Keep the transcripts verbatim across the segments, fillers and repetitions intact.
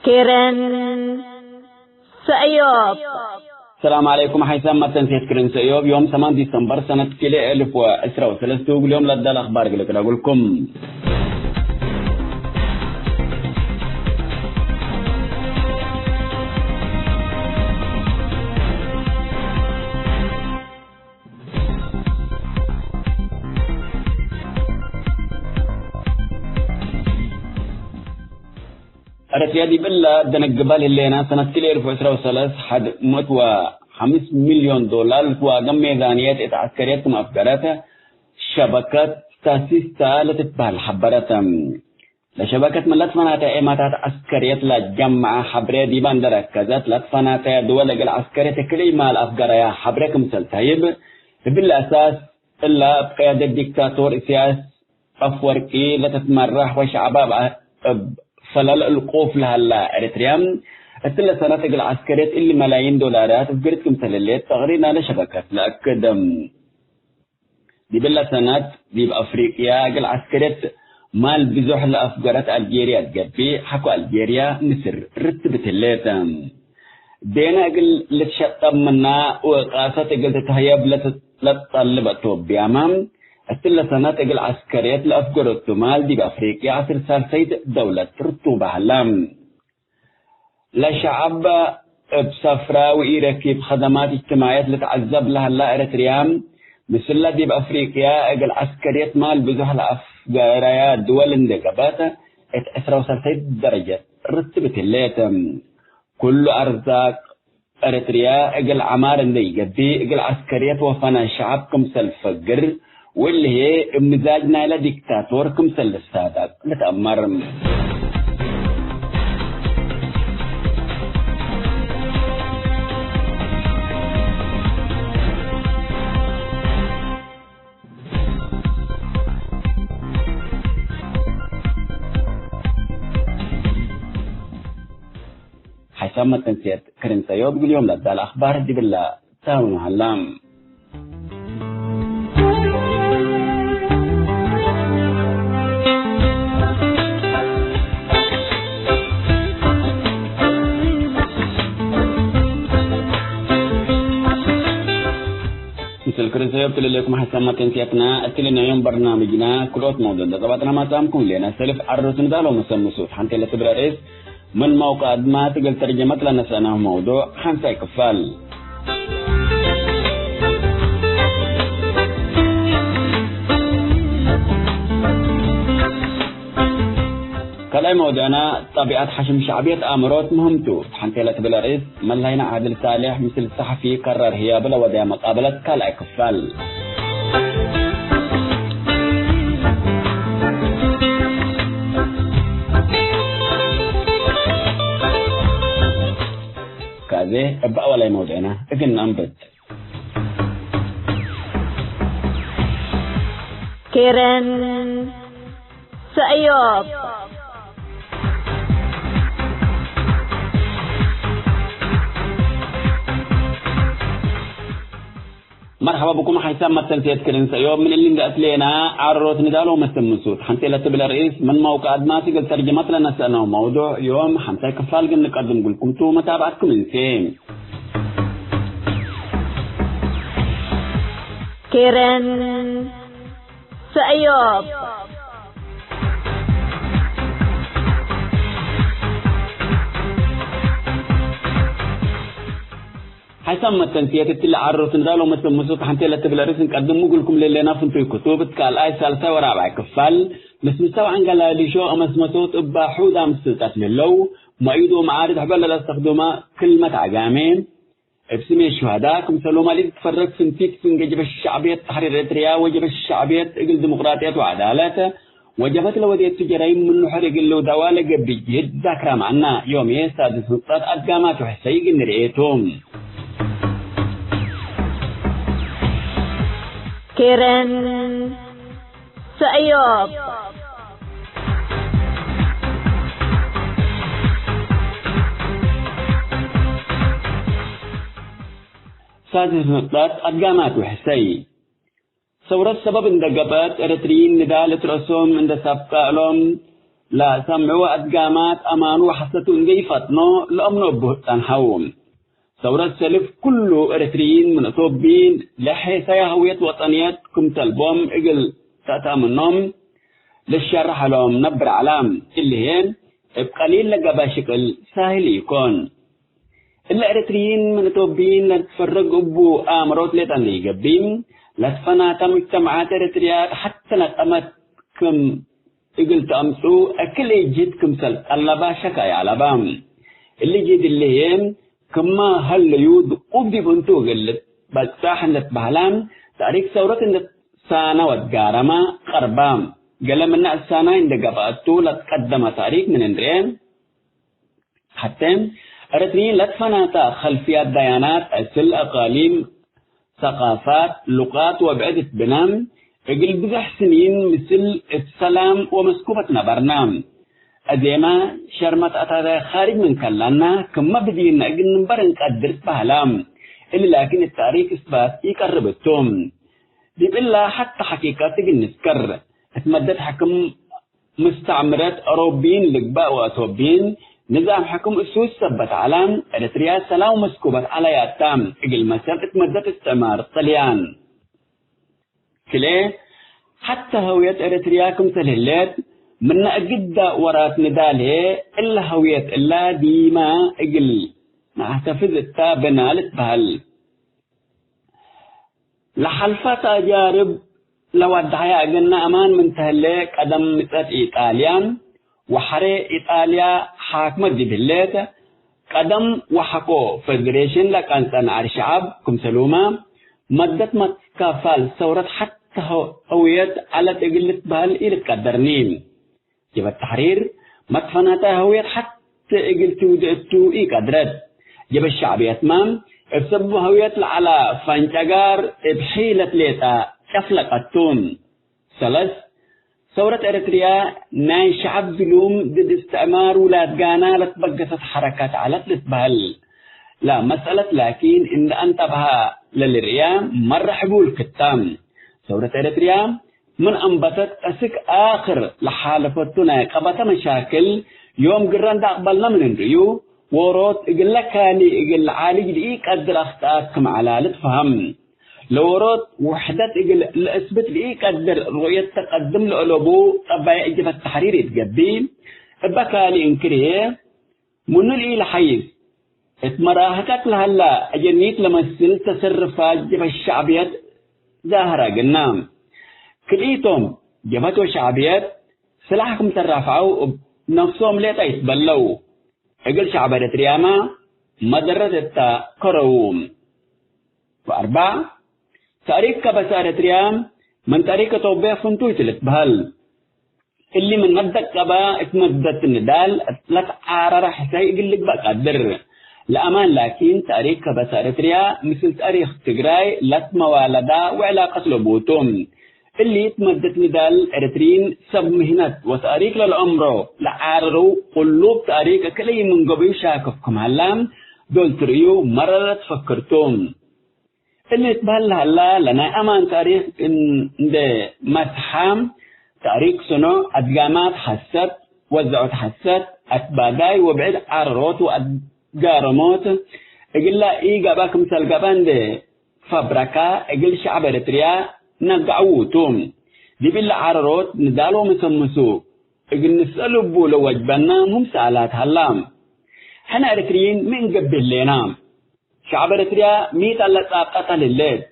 ክርን ሰእዮብ። ሰላም ዐለይኩም። ሐይሳም መተንሴት ክርን ሰእዮብ ዮም ሰማን ዲሰምበር ሰነት ክልኤ እልፍ ወዕስራ ወሰለስቱ እግል ዮም ለዳል አኽባር እግል ቅረቡልኩም። ኤረትርያ ዲብ እለ ደነግበል ህሌነ፣ ሰነት ክልኤ እልፍ ወዕስራ ወሰለስ ሐድ ምእት ወሐምስ ሚልዮን ዶላር ልትዋገም ሜዛንየት እት ዐስከርየት ክም አፍገረት ሸበከት ስታቲስታ ለትትበህል ሐበረት። ለሸበከት ምን ለትፈናተ ኤማታት ዐስከርየት ለጀመዐ ሐብሬ ዲበ እንዴ ረከዘት፣ ለትፈናተ ድወል እግል ዐስከርየት ክልኢማል አፍገረያ ሐብሬ ክምሰል ተህይብ፣ እብሊ አሳስ እለ እብ ቅያደት ዲክታቶር እስያስ አፍወርቂ ለትትመራሕ ወሸዐባ እብ ፈለል እልቁፍ ለሀላ ኤረትርያ፣ እትለ ሰነት እግል ዐስከርየት እሊ መላይን ዶላራት ፍግርት ክምሰል ህሌት ተቅሪር ናለ ሸበከት ለአክድ። ዲብለ ሰነት ዲብ አፍሪቅያ እግል ዐስከርየት ማል ብዞሕ ለአፍገረት አልጄርያ ትገብእ፣ ሐቆ አልጄርያ ምስር ርትብት ህሌት። ቤነ እግል ልትሸጠብ ምና ወቃሰት እግል ትትሀየብ ለትጠልብ አቶብያመ፣ እትለ ሰነት እግል ዐስከርየት ለአፍገረቱ ማል ዲብ አፍሪቅያ ዐስር ሳልሰይት ደውለት ርቱበ ሀላ። ለሸዐብ እብ ሰፍራ ወኢረኪብ ኸደማት እጅትማዕየት ልትዐዘብ ለሀላ ኤረትርያ፣ ምስለ ዲብ አፍሪቅያ እግል ዐስከርየት ማል ብዞሕ ለአፍገረያ ድወል እንዴ ገብአት፣ እት ዕስራ ወሰልሰይት ደረጀት ርትብት ህሌት። ኩሉ አርዛቅ ኤረትርያ እግል ዐማር እንዴ ኢገብእ፣ እግል ዐስከርየት ወፈናን ሸዐብ ክምሰል ፈግር፣ ወእሊ ህዬ እብ ምዛጅ ናይለ ዲክታቶር ክምሰል ልሳደቅ ልትአመር። ሐይሳም መተንሴት ክርን ሰእዮብ እግል ዮም ለዳል አኽባር ዲብለ ታምኑ ሀላ። ምስል ክርን ሰእዮብ ትልሌኩም ሐይሳም መተንሴትነ እትሊ ናይ ዮም በርናምጅነ ክልኦት መውዱዕ እንዴ ጸባጥነ ማጽአምኩም ህሌነ። ሰልፍ ዐሮት ንዳል ወመሰል ምሱት ሐንቴ ለትብል ርእስ ምን መውቀዕ አድማት እግል ተርጀመት ለነሰአናሁ መውዱዕ ሐንሳይ ክፋል። ካልኣይ መውዱዕና ጠቢዐት ሐሽም ሸዕብየት አምሮት ምህምቱ ሐንቴ ለትብል ርእስ መላይነ ዓድል ሳሌሕ ምስል ሰሐፊ ከራር ህያብ ለወደየ መቃበለት ካልኣይ ክፋል። ከአዜ እብ አወላይ መውድዕነ እግል ነአንብት። ኬረን ሰእዮብ። መርሐባ ብኩም ሐይሳም መተንሴት ክርን ሰእዮብ ምን እሊ እንዴ አትሌና ዐሮት ንዳል ወመሰል ምሱት ሐንቴ ለትብል ርእስ ምን መውቀዕ አድማስ እግል ተርጀመት ለነሰአነሁ መውዱዕ ዮም ሐምሳይ ክፋል እግል ንቀድም እግልኩም ቱ መታብዐትኩም እንሴ። ኬረን ሰእዮብ። ሐይሳም መተንስየት እትሊ ዐሮት ንዳል ወመሰል ምሱት ሐንቴ ለትብል ርእስ እንቀድም እግልኩም ለህሌና ፍንቱይ ክቱብ እት ካልኣይ፣ ሳልሳይ ወራብዓይ ክፋል ምስምሰ ወዐንገላሊሾ አመስመሶት እባ ሑዳም ስልጠት ለህለው መእዩድ ወመዓርድ ሕበር ለለአስተክዱመ ክልመት ዐጋሜ፣ እብ ስሜ ሹሀዳ ክምሰልሁመ ለኢትትፈረግ ፍንቲት ፍንጌ ጀበሽ ሸዕብየት ተሕሪር ኤረትርያ ወጀበሽ ሸዕብየት እግል ዲሞቅራጥየት ወዐዳለት ወጀብሀት ለወዴቱ ጀራይም ምኑ ሕር እግል ልውደዋ ለገብእ ጅህድ ዛክራ መዐና። ዮምዬ ሳድስ ንቅጠት አድጋማት ወሕሰይ እግል ንርኤ ቱ። ኬረን ሰእዮብ። ሳድስ ንቅጠት አድጋማት ወሕሰይ። ሰውረት ሰበብ እንደ ገብአት፣ ኤረትርዪን ንዳል እት ረአሶም እንደ ሳብቀ እሎም፣ ለሰምዕዎ አድጋማት አማኑ ወሐሰቱ እንዴ ኢፈጥኖ ለአምኖ እቡ ጸንሐው። ሰውረት ሰልፍ ኩሉ ኤረትርይን ምን አቶብይን ለሔሰያ ህውየት ወጠንየት ክም ተልቦም እግል ተአተአምኖም ልሸረሕ ሎም ነብር ዐለ። እሊ ህዬ እብ ቀሊል ለገብአ ሽቅል ሳህል ኢኮን። እለ ኤረትርይን ምን አቶብይን ለልትፈረግ እቡ አምሮት ሌጠ እንዴ ኢገብእ፣ ለትፈናተ ሙጅተመዓት ኤረትርያት ሐተ ነቀመት ክም እግል ተአምጽኡ እክል ጅህድ ክምሰል ጠለበ ሸካይ አለበ። እሊ ጅህድ እሊ ህዬ ክመ ሀለዩ ድቁብ ዲብ እንቱ እግል ልትበጻሕ እንዴ ትበህለ፣ ታሪክ ሰውረት እንዴ ትሳነ ወትጋረመ ቀርበ። ገሌ ምነ እሳናይ እንዴ ገብአ እቱ ለትቀደመ ታሪክ ምን እንርኤ፣ ሐቴ ኤረትርይን ለትፈናተ ከልፍያት ዳያናት፣ እስል፣ አቃሊም፣ ሰቃፋት፣ ሉቃት ወብዕድ እት ብነ፣ እግል ብዞሕ ስኒን ምስል እት ሰላም ወመስኩበት ነበርነ። አዜመ ሸርመት አታታይ ካርጅ ምን ከለነ፣ ክመ ብድይነ እግል ንንበር እንቀድር ትበህለ። እሊ ላኪን እት ታሪክ እስባት ኢቀርብ እቱ። ዲብ እለ ሐተ ሐቂቀት እግል ንስከር፣ እት መደት ሕክም ምስተዕምረት አሮብይን ልግበእ ወአቶብይን ንዛም ሕክም እሱስ ሰበት ዐለ። ኤረትርያ ሰላም መስኩበት ዐለያታ እግል መሰል እት መደት እስትዕማር ጥልያን። ክልኤ፣ ሐተ ህውየት ኤረትርያ ክምሰል ህሌት ምነ እግደ ወራት ንዳል ህዬ፣ እለ ህውየት እለ ዲመ እግል ነአሕተፍዝ እተ ብነ ልትበህል። ለሐልፈ ተጃርብ ለወደሐያ እግልነ አማን ምን ተህሌ፣ ቀደም ምጸት ኢጣልያ ወሐሬ ኢጣልያ ሓክመት ዲብ ህሌት፣ ቀደም ወሐቆ ፌደሬሽን ለቀንጸ ነዐር ሸዐብ ክምሰሉመ፣ መደት መትካፋል ሰውረት ሐተ ህውየት ዐለት እግል ልትበህል ኢልትቀደርኒ። ጀበት ተሕሪር መትፈናተ ህውየት ሐቴ እግል ትውዴ እቱ ኢቀድረት። ጀበት ሸዕብየትመ እብ ሰቡ ህውየት ለዐለ ፈንጨጋር እብ ሒለት ሌጠ ጨፍለቀቱ። ሰለስ፣ ሰውረት ኤረትርያ ናይ ሸዐብ ዝሉም ድድ እስትዕማር ውላድ ጋና ለትበገሰት ሐረከት ዐለት ልትበህል። ለመስአለት ላኪን እንደ አንተብሀ ለልርእያ መረ ሕቡል ክታም። ሰውረት ኤረትርያ ምን አንበተት እስክ አክር ለሓለፈቱ ናይ ቀበተ መሻክል ዮም ግረ እንደ አቅበልነ ምን እንርእዩ፣ ዎሮት እግለ ካልእ እግል ለዓልጅ ለኢቀድር አክጠአት ክም ዐለ ልትፈሀም። ለዎሮት ውሕደት እግል ለእስብት ለኢቀድር ሩእየት ተቀድም ለአለቡ ጠባይዕ ጀበት ተሕሪር ኢትገብእ፣ እበ ካልእ እንክርዬ ምኑ ለኢለሐይስ፣ እት መራህቀት ለሀላ አጀኒት ለመስል ተሰርፋት ጀበት ሸዕብየት ዛህር አግና። ክልኢቶም ጀበት ወሸዕብየት ስላሕ ክም ተራፍዐው እብ ነፍሶም ሌጠ ይትበለው። እግል ሸዕብ ኤረትርያመ መደረት እተ ከረዉ። ወአርበዕ፣ ታሪክ ከበሰ ኤረትርያ ምን ታሪክ አቶብየ ፍንቱይ ቱ ልትበህል። እሊ ምን መደት ቀባ እት መደት ንዳል ለትዓረረ ሕሳይ እግል ልግበእ ቀድር። ለአማን ላኪን፣ ታሪክ ከበሰ ኤረትርያ ምስል ታሪክ ትግራይ ለትመዋለዳ ወዕላቀት ለቡ ቱ። እሊ እት መደት ንዳል ኤረትርይን ሰብ ምህነት ወታሪክ ለለአምሮ ለዓረረው ቅሉብ ታሪክ እክለይ ምን ገበዩ ሻክፍ ክም ሀላ ዶል ትርእዩ መረረ ትፈክር ቱ። እሊ እትበህል ለሀላ ለናይ አማን ታሪክ እን-፣ እንዴ መስሓ፣ ታሪክ ስኖዕ፣ አድጋማት ሐሰት፣ ወዘዖት ሐሰት፣ አትባዳይ ወብዕድ ዓረሮት ወአትጋረሞት፣ እግላ ኢገብአ ክምሰል ገብአ እንዴ ፈብረካ፣ እግል ሸዕብ ኤረትርያ ነግዐዉ ቱ። ዲብ እሊ ዓረሮት ንዳል ወመሰምሱ እግል ንስአል እቡ ለወጅበና ሙም ሰአላት ሀላ። ሕነ ኤረትርይን ሚ እንገብእ ህሌና? ሸዕብ ኤረትርያ ሚ ተ ለጻብጠት ህሌት?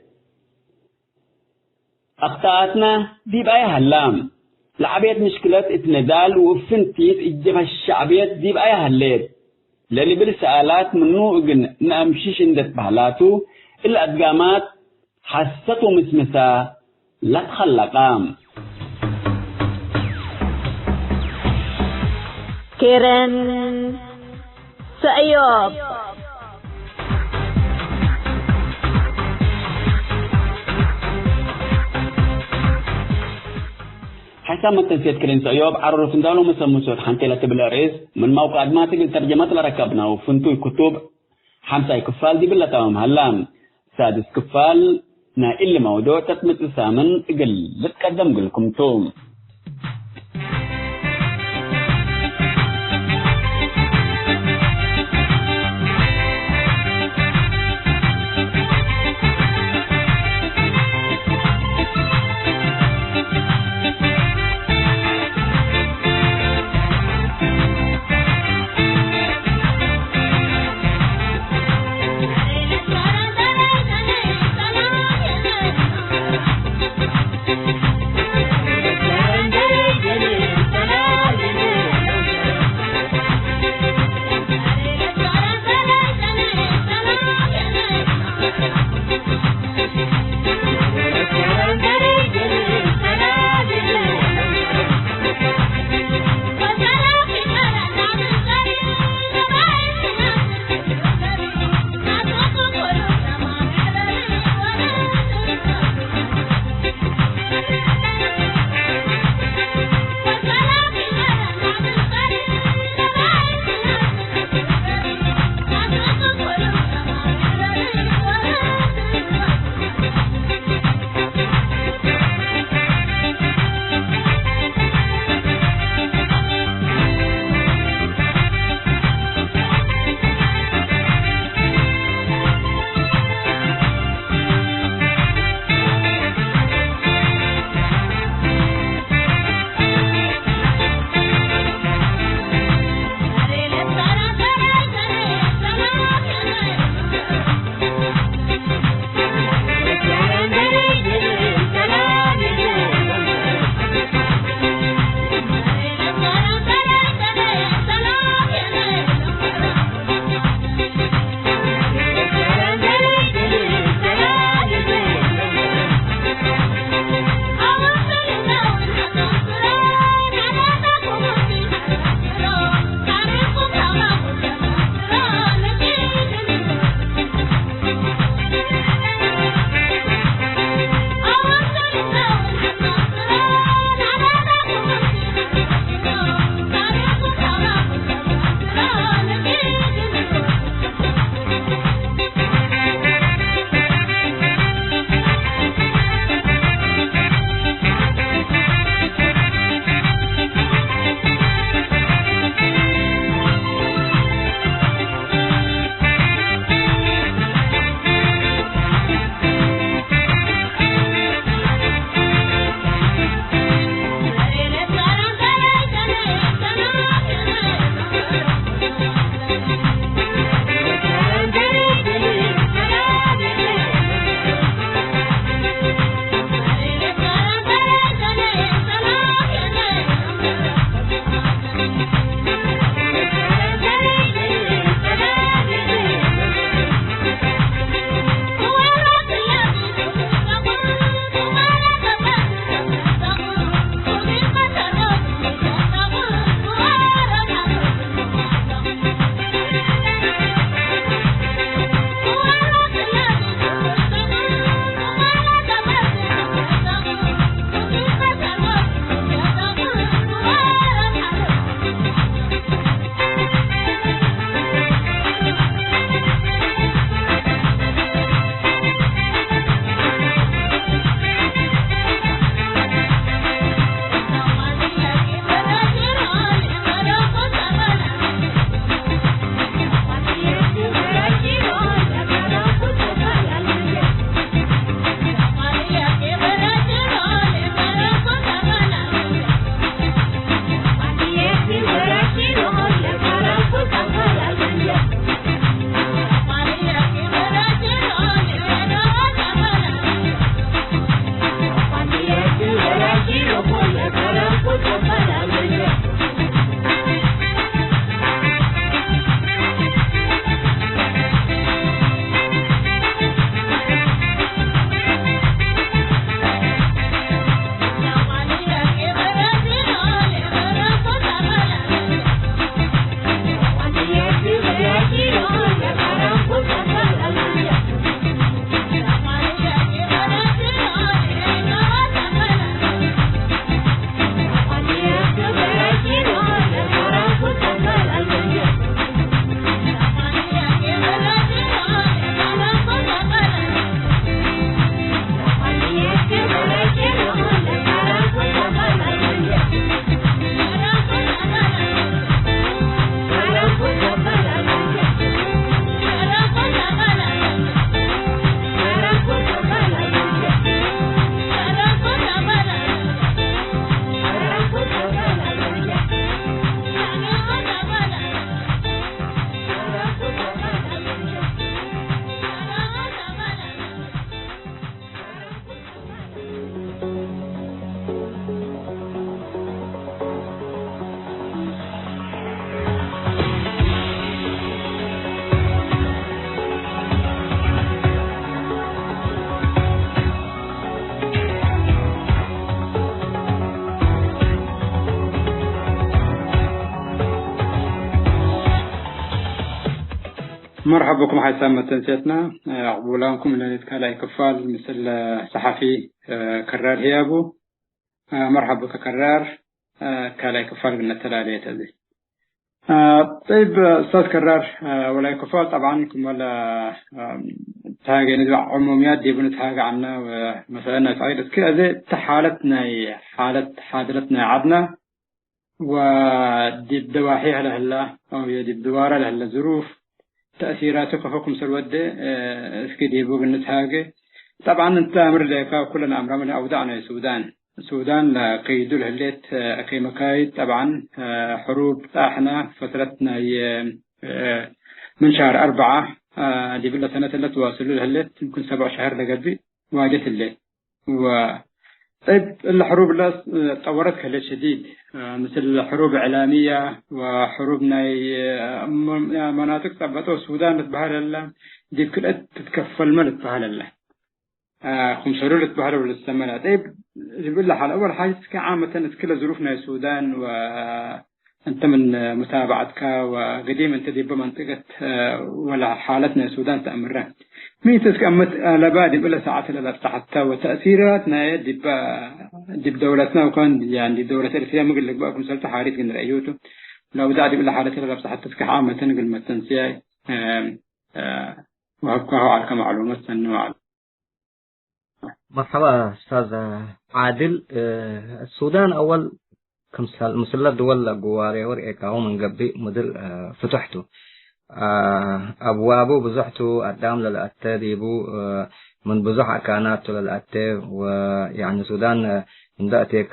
አክጠአትነ ዲብ አየ ሀላ? ለዐቤት ምሽክለት እት ንዳል ወእብ ፍንቲት እት ጀብሀት ሸዕብየት ዲብ አየ ሀሌት? ለልብል ሰአላት ምኑ እግል ነአምሽሽ እንዴ ትበህላ ቱ፣ እሊ አድጋማት ሐሰት ወምስምሰ ለትኸለቀ። ኬረን ሰእዮብ። ሐሳብ መተንሴት ክርን ሰእዮብ ዐረሮት እንዳሎ መሰምሶት ሐንቴ ለትብል አርእስ ምን መውቀ አድማት እግል ተርጀመት ለረከብነው ፍንቱይ ክቱብ ሐምሳይ ክፋል ዲብለ ተማም ሀላ። ሳድስ ክፋል ናይ እሊ መውዱዕ ተትመጽእ ሳምን እግል ልትቀደም እግልኩም ቱ። መርሐብ ብኩም ሓይሳም መተንሴትና፣ አቅቡላንኩም ለሌት ካልኣይ ክፋል ምስል ጸሓፊ ከራር ህያቡ። መርሐብ ብከ ከራር፣ ካልኣይ ክፋል እግል ነተላሌ ተዜ። ጠይብ ኡስታዝ ከራር፣ ወላይ ክፋል ጠብዓን ክመ ለተሃጌ ንዝባዕ ዕሙምያት ዲቡ ንትሃጌ ዐና ወመሰለን ናይ ሰዒድ። እስኪ አዜ እተ ሓለት ናይ ሓለት ሓድረት ናይ ዐድና ወዲብ ደዋሒሕ ለህላ አው ዲብ ድዋረ ለህለ ዝሩፍ ተእሲራቱ ከፎ ክምሰል ወዴ፣ እ፣ እስኪ ዲቡ እግል ንትሃጌ። ጠብዓን እንተ አምር ሌካ ኩለን አምራም ለአውዳዕ ናይ ሱዳን። ሱዳን ለከይዱ ለህሌት፣ እ፣ ከይመካይድ ጠብዓን፣ እ፣ ሕሩብ ጣሕና ፈትረት ናይ፣ እ፣ ምን ሸህር አርበዓ፣ እ፣ ዲብለ ሰነት እለ ትዋስሉ ለህሌት፣ ይምክን ሰብዕ ሸህር ለገብእ ዋጀት ህሌት። ወ-፣ ጠይብ፣ እለ ሕሩብ እለ ጠወረት ከህሌት ሸዲድ፣ ምስል ሕሩብ እዕላምየ ወሕሩብ ናይ መናጥቅ ጸበጠ ወሱዳን ልትበሀል እለ፣ ዲብ ክልአት ትትከፈልመ ልትበሀል እለ፣ ክምሰሉ ልትበሀል ወልትሰመለ። ጠይብ፣ ዲብ እለ ሐል፣ አወል ሓጀት እስከ ዓመተን እስክለ ዝሩፍ ናይ ሱዳን ወ-፣ እንተ ምን ሙታበዐትከ ወገዲም እንተ ዲበ መንጠቀት ወለ ሓለት ናይ ሱዳን ተአምረ፣ ሚ ተ እስክ አመት አለበ ዲብ እለ ሰዓት ለለብጸሐተ ወተእሲራት ናየ ዲበ ዲብ ደውለትነ ወኮን ዲብ ደውለት ኤርትርየ ምግል ልግበእ ክምሰልቱ ሓሪት ግን ረአዩቱ። ለአውዳዕ ዲብ እለ ሓለት ለለብጸሐተ እስክ ዓመተን እግል መተንስያይ ወሀብካሁ ዐልከ መዕሉመት ሰኒ ወዐል። መርሐባ ኡስታዝ ዓድል። ሱዳን አወል ክምሰል ምስለ ድወል ለግዋሬ ወርኤካሁ ምን ገብእ ምድር ፍቱሕ ቱ። አብዋቡ ብዙሕ ቱ፣ አዳም ለለአተ ዲቡ ምን ብዙሕ አካናት ቱ ለለአተ። ወያኒ ሱዳን እንደ አቴካ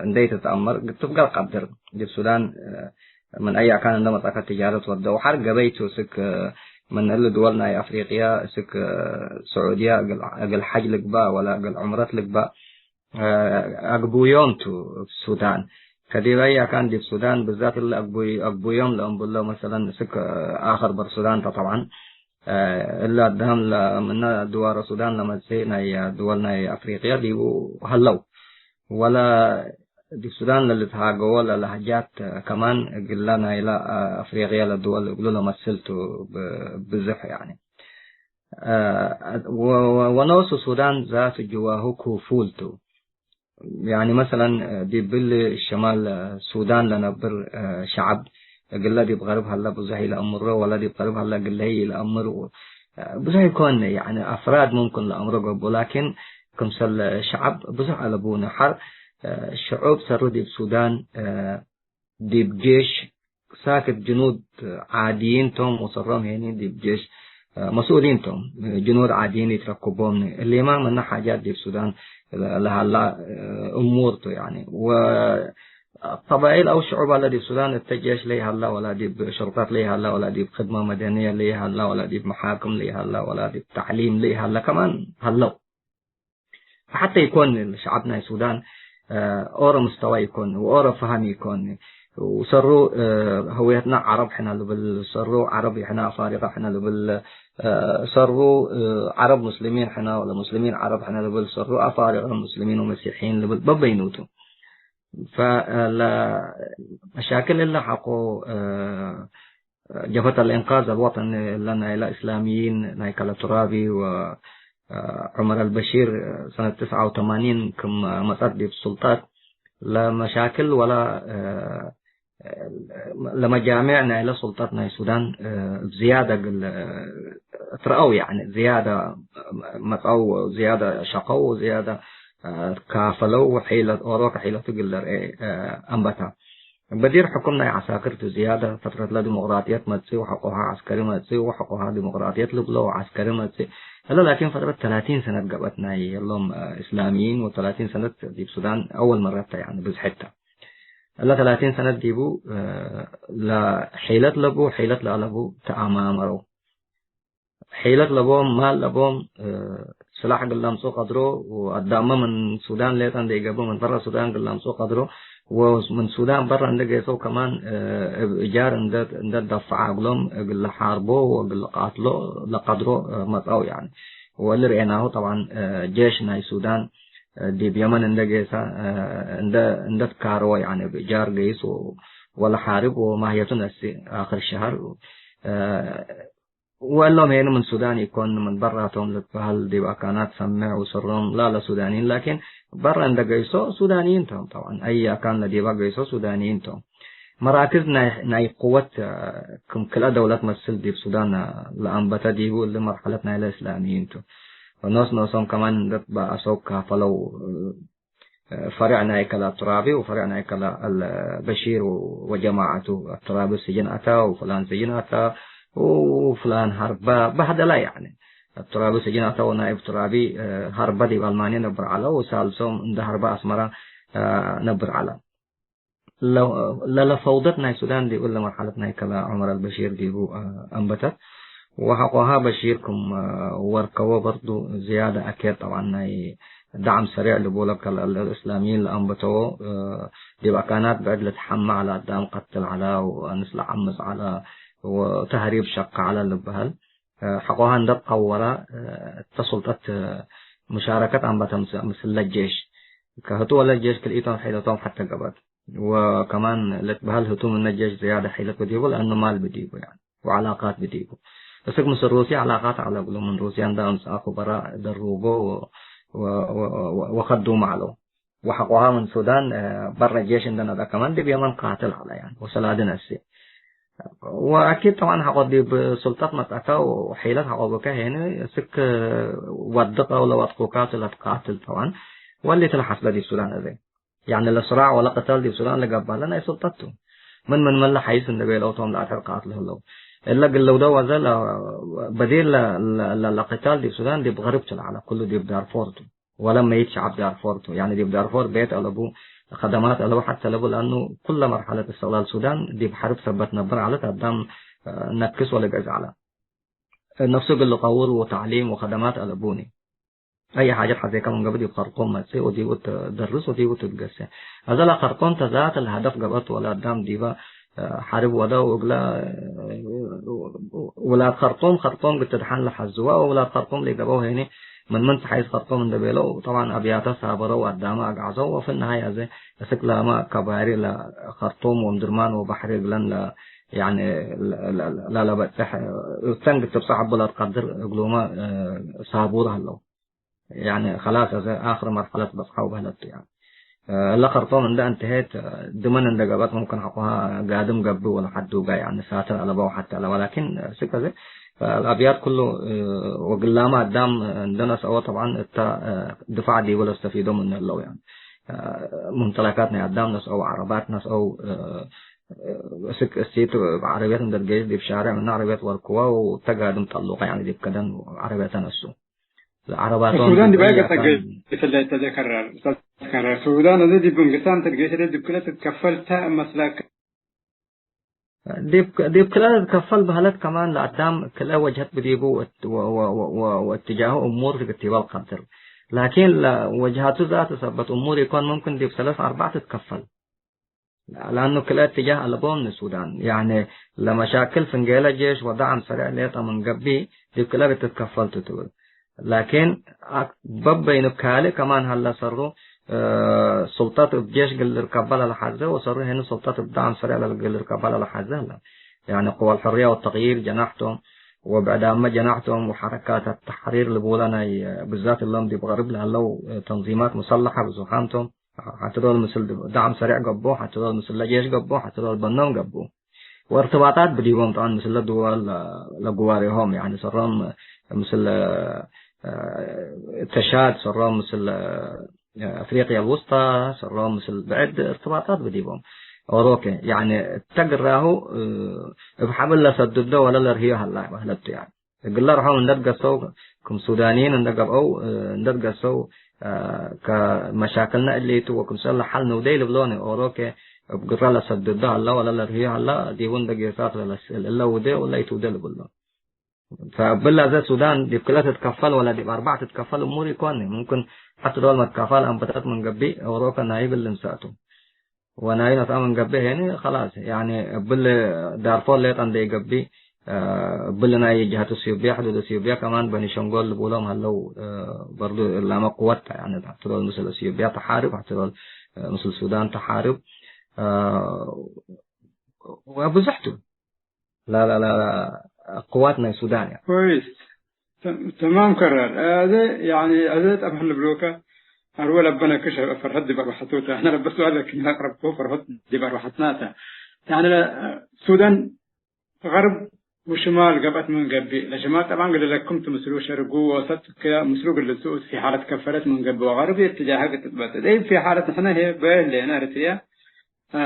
እንደ ኢትትአመር ትፍገር ቀድር። ዲብ ሱዳን ምን አይ አካን እንደ መጽአከ ትጃረት ወደ ወሐር ገበይ ቱ። እስክ ምን እሊ ድወል ናይ አፍሪቅያ እስክ ስዑድያ እግል፣ እግል ሐጅ ልግባእ ወላ እግል ዑምረት ልግባእ አግቡዮም ቱ እብ ሱዳን። ከዲብ አይ አካን ዲብ ሱዳን ብዛት እሊ አግቡይ-፣ አግቡዮም ለእምብሎ መሰለን እስክ አክር በር ሱዳን ተ ጠብዓን እሊ አዳም ለ-፣ ምነ ድዋረ ሱዳን ለመጽእ ናይ ድወል ናይ አፍሪቅያ ዲቡ ሀለው። ወለ ዲብ ሱዳን ለልትሃገዎ ለለሀጃት ከማን እግለ ናይለ አፍሪቅየ ለድወል እግሉ ለመስል ቱ ብ-፣ ብዝሕ ያኒ። ወ-፣ ወ-፣ ወኖሱ ሱዳን ዛቱ ጅዋሁ ኩፉል ቱ። ያኒ መሰለን ዲብ እሊ ሸማል ሱዳን ለነብር ሸዐብ እግለ ዲብ ገርብ ሀለ ብዙሕ ኢለአምሮ ወለ ዲብ ገርብ ሀለ እግለ ኢለአምር ብዙሕ ኢኮን። ያኒ አፍራድ ሙምክን ለአምሮ ገብኡ ላኪን ክምሰል ሸዐብ ብዙሕ አለቡ። ነሐር ሽዑብ ሰሩ ዲብ ሱዳን ዲብ ጄሽ ሳክት ጅኑድ ዓድይን ቶም ወሰሮም ሄኒ ዲብ ጄሽ መስኡሊን ቶም። ጅኑድ ዓድይን ኢትረክቦም። እሊማ ምነ ሓጃት ዲብ ሱዳን ለሀላ እሙር ቱ ያኒ። ወ ቀባይል አው ሽዑብ አለ ዲብ ሱዳን እተ ጄሽ ለይሀላ ወላ ዲብ ሹርጠት ለይሀላ ወላ ዲብ ክድመ መደንየ ለይሀላ ወላ ዲብ መሓክም ለይሀላ ወላ ዲብ ተዕሊም ለይሀላ ከማን ሀለው። ሐተ ኢኮን ሸዐብ ናይ ሱዳን ኦሮ ምስተዋ ኢኮን ወኦሮ ፈሀም ኢኮን። ወሰሩ ህውየትና ዐረብ ሕነ ልብል፣ ሰሩ ዐረብ ሕነ አፋሪቀ ሕነ ልብል፣ ሰሩ ዐረብ ሙስሊሚን ሕነ ወለ ሙስሊሚን ዐረብ ሕነ ልብል፣ ሰሩ አፋሪቀ ሙስሊሚን ወመሲሕይን ልብል በበይኑ ቱ። ፈለ መሻክል እለ ሐቆ ጀብሀት አልእንቃዝ አልወጠኒ እለ ናይለ እስላሚይን ናይ ከለ ቱራቢ ወዑመር አልበሺር ሰነት ትስዐ ወተማኒን ክም መጸት ዲብ ሱልጣት ለመሻክል ወለ ለመጃሜዕ ናይለ ሱልጣት ናይ ሱዳን እብ ዝያደ እግል ትረአው፣ ያኒ ዝያደ መጽአው፣ ዝያደ ሸቀው፣ ዝያደ ካፈለው፣ ሒለት ኦሮ ከሒለቱ እግል ለርኤ አንበታ። በዲር ሕኩም ናይ ዐሳክር ቱ ዝያደ፣ ፈትረት ለዲሞቅራጥየት መጽእ ወሐቆሃ ዐስከሪ መጽእ ወሐቆሃ ዲሞቅራጥየት ልብሎ ወዐስከሪ መጽእ። እለ ላኪን ፈትረት ተላቲን ሰነት ገብአት ናይ እሎም እስላሚይን ወተላቲን ሰነት ዲብ ሱዳን አወል መረት ተ፣ ያኒ ብዝሕት ተ። እለ ተላቲን ሰነት ዲቡ ለሒለት ለቡ ሒለት ለአለቡ ተአማመረው። ሒለት ለቦም፣ ማል ለቦም፣ ስላሕ እግል ለምጽኡ ቀድሮ፣ ወአዳምመ ምን ሱዳን ሌጠ እንዴ ኢገብእ ምን በረ ሱዳን እግል ለምጽኡ ቀድሮ፣ ወምን ሱዳን በረ እንዴ ጌሰው ከማን እብ እጃር እንዴ፣ እንዴ ደፈዐ እግሎም እግል ለሓርቦ ወእግል ለቃትሎ ለቀድሮ መጽአው ያኒ። ወእሊ ርኤናሁ ጠብዓን ጄሽ ናይ ሱዳን ዲብ የመን እንዴ ጌሰ እንዴ፣ እንዴ ትካረወ ያኒ እብ እጃር ገይስ ወለሓርብ ወማህየቱ ነስእ አክር ሸሀር ወእሎም ሄኒ ምን ሱዳን ኢኮን፣ ምን በራቶም ልትበሀል ዲብ አካናት ሰምዕ ወሰሮም ላለ ሱዳንይን፣ ላኪን በረ እንደ ገይሶ ሱዳንይን ቶም። ጠብዓን አይ አካን ለዲባ ገይሶ ሱዳንይን ቶም። መራክዝ ናይ፣ ናይ ቅወት፣ እ፣ ክም ክልአ ደውለት መስል ዲብ ሱዳን፣ እ፣ ለአንበተ ዲቡ እሊ መርሐለት ናይለ እስላምይን ቱ። ወኖስ ኖሶም ከማን እንደ በአሰው ካፈለው፣ እ፣ ፈሬዕ ናይ ከለ አቱራቢ ወፈሬዕ ናይ ከለ አልበሺር ወጀማዐቱ። አቱራቢ ስጅን አታ ወፍላን ስጅን አታ ወፍላን ሀርበ በህደላ፣ ያኒ አቱራቢ ስጅን አታ ወናይብ ቱራቢ፣ እ፣ ሀርበ ዲብ አልማንየ ነብር ዐለ ወሳልሶም እንደ ሀርበ አስመራ፣ እ፣ ነብር ዐለ። ለ-፣ ለለፈውደት ናይ ሱዳን ዲብ እለ መርሐለት ናይ ከለ ዑመር አልበሺር ዲቡ፣ አ፣ አንበተት። ወሐቆሃ በሺር ክም፣ አ፣ ወርከወ በርዱ ዝያደ አኬድ ጠብዓን ናይ ደዓም ሰሬዕ ልቡለ ከለ እለ እስላምይን ለአንበተዎ፣ አ፣ ዲብ አካናት ብዕድ ልትሐመ ዐለ፣ አዳም ቀትል ዐለ ወአንስ ለዐምጽ ዐለ ወተህሪብ ሸቀ ዐለ ልበሀል። ሐቆሀ እንደ ተጠወረ፣ እተ ሱልጠት ሙሻረከት አንበተ ምስ-፣ ምስለ ጄሽ። ከህቱ ወለ ጄሽ ክልኢቶም ሒለቶም ሐቴ ገብአት። ወከማን ልትበሀል ህቱ ምነ ጄሽ ዝያደ ሒለት ብዲቡ፣ ለአኑ ማል ብዲቡ፣ ያኒ፣ ወዐላቃት ብዲቡ። እስክ ምስል ሩስየ ዐላቃት ዐለ እግሉ፣ ምን ሩስየ እንደ አምጽአኩ በራ ደሩቦ ወ-፣ ወ-፣ ወ-፣ ወ-፣ ወከዱመ ዐለው። ወሐቆሀ ምን ሱዳን፣ እ፣ በረ ጄሽ እንደ ነደ ከማን ዲብ የመን ቃትል ዐለ፣ ያኒ፣ ወሰላዲ ነስእ። ወአኪድ ጠብዓን ሐቆ ዲብ ሱልጠት መጽአከ ወሒለት ሐቆ ብከ ሄነ፣ እስክ ወድቀ ወለወድቁካ ቱ ለትቃትል ጠብዓን፣ ወሊት ለሐስበ ዲብ ሱዳን እዜ። ያኒ ለስራዕ ወለቅተል ዲብ ሱዳን ለገባለ ናይ ሱልጠት ቱ። ምን ምን መለ ሐይስ እንደ ቤለው ቶም ለአተር ቃትል ህለው። እለ ግልውደ ወዘ ለ-፣ በዲል ለ-፣ ለ-፣ ለ-፣ ለቅታል ዲብ ሱዳን ዲብ ገርብ ቱ ለዐለ፣ ኩሉ ዲብ ዳርፎር ቱ። ወለ መይት ሸዐብ ዳርፎር ቱ። ያኒ ዲብ ዳርፎር ቤት አለቡ፣ ከደማት አለቡ፣ ሐቴ አለቡ፣ ለአኑ ኩለ መርሐለት እስትቅላል ሱዳን ዲብ ሐርብ ሰበት ነብር ዐለት፣ አዳም ነክስ ወለገዝ ዐለ። ነፍሱ እግል ልቀውር ወተዕሊም ወከደማት አለቡኒ። አይ ሐጀት ሐዜከ ምን ገብእ ዲብ ከርጡም መጽእ ወዲቡ ትደርስ ወዲቡ ትትገሴ። አዘ ለከርጡም ተዛት ለሀደፍ ገብአት ወለ አዳም ዲበ ሐርብ ወደው እግለ ውላድ ከርጡም፣ ከርጡም ግትድሓን ለሐዝወ ወውላድ ከርጡም ሊገበው ሄኒ ምን ምን ተሐይስ ከርጡም እንደ ቤለው፣ ጠብዓን አብያተ ሳበረው፣ አዳመ አግዓዘው፣ ወፍል ነሃይ አዜ እስክ ላመ ከባሪ ለከርጡም ወምድርማን ወበሕሪ እግለን ለ-፣ ያኒ ለ-፣ ለ-፣ ለ-፣ ለለበጽሕ እተን ግትብጸሕ እቡ ለትቀድር እግሉመ ሳቡር ሀለው። ያኒ ከላስ አዜ አክር መርሐለት በጽሐው በህለት ቱ። ያኒ እለ ከርጡም እንደ እንተሄት፣ ድመን እንደ ገብአት፣ ሙምክን ሐቆሀ ጋድም ገብእ ወለሐዱገ፣ ያኒ ሳትር አለበው ሐቴ አለበ። ላኪን እስክ አዜ አብያት ኩሉ ወግላመ አዳም እንደ ነስአወ፣ ጠብዓን እተ ድፋዕ ዲቡ ለስተፊዶ ምኑ ህለው። ያኒ ሙምተለካት ናይ አዳም ነስአው፣ ዐረባት ነስአው፣ እስክ እሲት ዐረብየት እንደ ትገይስ ዲብ ሻሬዕ ምነ ዐረብየት ወርክወ ወተጋድም ጠሉቀ፣ ያኒ ዲብ ከደን ዐረብየተ ነሱ። ለዐረባቶም ሱዳን ዲብ አይ ዲብ ገጸ ገይስ እለ ተዘከረ፣ ተዘከረ። ሱዳን እዚ ዲብ መንግስታ እንተ ትገይስ ዲብ ክለ ትትከፈል ተ መስለክ? ዲብ፣ ዲብ ክለ ትትከፈል በህለት ከማን ለአዳም ክለ ወጅሀት ብዲቡ ወእት-፣ ወ-፣ ወ-፣ ወ-፣ ወ-፣ ወእትጃሁ እሙር ትግቲበል ቀድር። ላኪን ለወጅሀቱ ዛቱ ሰበት እሙር ኢኮን፣ ሙምክን ዲብ ሰለስ አርበዕ ትትከፈል። ለአኑ ክልኤ እትጃህ አለቦም ንሱዳን። ያኒ ለመሻክል ፍንጌለ ጄሽ ወደዓም ሰሬዕ ሌጠ ምን ገብእ፣ ዲብ ክልኤ እት ትትከፈል ቱ ትብል። ላኪን አክ-፣ በበይኑ ካልእ ከማን ሀለ ሰሩ፣ እ፣ ሱልጠት እብ ጄሽ እግል ልርከበ ለለሐዜ ወሰሩ ሄኑ ሱልጠት እብ ደዓም ሰሬዕ ለእግል ልርከበ ለለሐዜ ህለ። ያኒ ቅወል ሕርየ ወተቅይር ጀናሕቶም ወብዕዳመ ጀናሕቶም ወሐረካት ተሕሪር ልቡለ ናይ፣ ብዛት እሎም ዲብ ገርብ ለህለው ተንዚማት ሙሰለሐ ብዙሓም ቶም። ሐቲ ዶል ምስል ደዓም ሰሬዕ ገብኡ፣ ሐቲ ዶል ምስል ለጄሽ ገብኡ፣ ሐቲ ዶል በኖም ገብኡ። ወእርትባጣት ብዲቦም ጠብዓን ምስል ለድወል ለግዋሬሆም፣ ያኒ ሰሮም ምስል፣ እ፣ ተሻድ፣ ሰሮም ምስል፣ እ፣ አፍሪቅያ አልውስጣ፣ ሰሮም ምስል ብዕድ እርትባጣት ብዲቦም። ኦሮኬ፣ ያኒ እተ ግራሁ፣ እ፣ እብ ሐብል ለሰድዶ ወለ ለርህዮ ሀላ በህለቱ ያኒ። እግለ ርሖም እንደ ትገሰው፣ ክም ሱዳንይን እንደ ገብአው፣ እ፣ እንደ ትገሰው፣ እ፣ ከመሻክልነ እሊቱ ወክምሰለ ሐል ንውዴ ልብሎኒ። ኦሮኬ፣ እብ ግረ ለሰድዶ ሀላ ወለ ለርህዮ ሀላ፣ ዲቡ እንደ ጌሳት ለለስእል፣ እለ ውዴ ወለ ኢትውዴ ልብሎ። ፈእብለ አዜ ሱዳን ዲብ ክልኤ ትትከፈል ወለ ዲብ አርበዕ ትትከፈል እሙር ኢኮኒ። ሙምክን ሐቲ ዶል መትካፋል አንበተት ምን ገብእ፣ ኦሮከ ናይብ እሊ እንሰእቱ። ወናዩ ነስአ ምን ገብእ ሄኒ፣ ከላስ፣ ያኒ፣ እብሊ ዳርፎር ሌጠ እንዴ ገብእ፣ እ፣ እብሊ ናይ ጀሀት እትዮጵያ፣ ሕዱድ እትዮጵያ ከማን በኒሸንጎል ልቡሎም ሀለው፣ እ፣ በርዱ እላመ ቅወት ተ፣ ያኒ፣ ሐቲ ዶል ምስል እትዮጵያ ተሓርብ፣ ሐቲ ዶል፣ እ፣ ምስል ሱዳን ተሓርብ፣ እ፣ ወብዙሕ ቱ። ላ፣ ላ፣ ላ፣ ላ። ቅዋት ናይ ሱዳን ያ። ኮይስ። ተም-፣ ተማም ከራር። አዜ፣ ያኒ፣ አዜ ጠብሐን ልብሎከ፣ አርወ ለበነ ክሸ ፈርሀት ዲብ አርወሐቱ ተ። አነ ለበ ሱአል ለክን አቅረብኩ ፈርሀት ዲብ አርወሐትና ተ። ያኒ፣ ለ-፣ ሱዳን ገርብ ወሽማል ገብአት ምን ገብእ፣ ለሽማል ጠብዓን እግል ለክምቱ ምስሉ ሸርጉ ወወሰጥ ከ-፣ ምስሉ እግል ልትኡ ፊ ሓለት ከፈለት ምን ገብእ ወገርብ እትጃህ እግል ትትበጥጥ። እብ ፊ ሓለት ንሕነ ህዬ በ ህሌነ ኤረትርየ፣ አ፣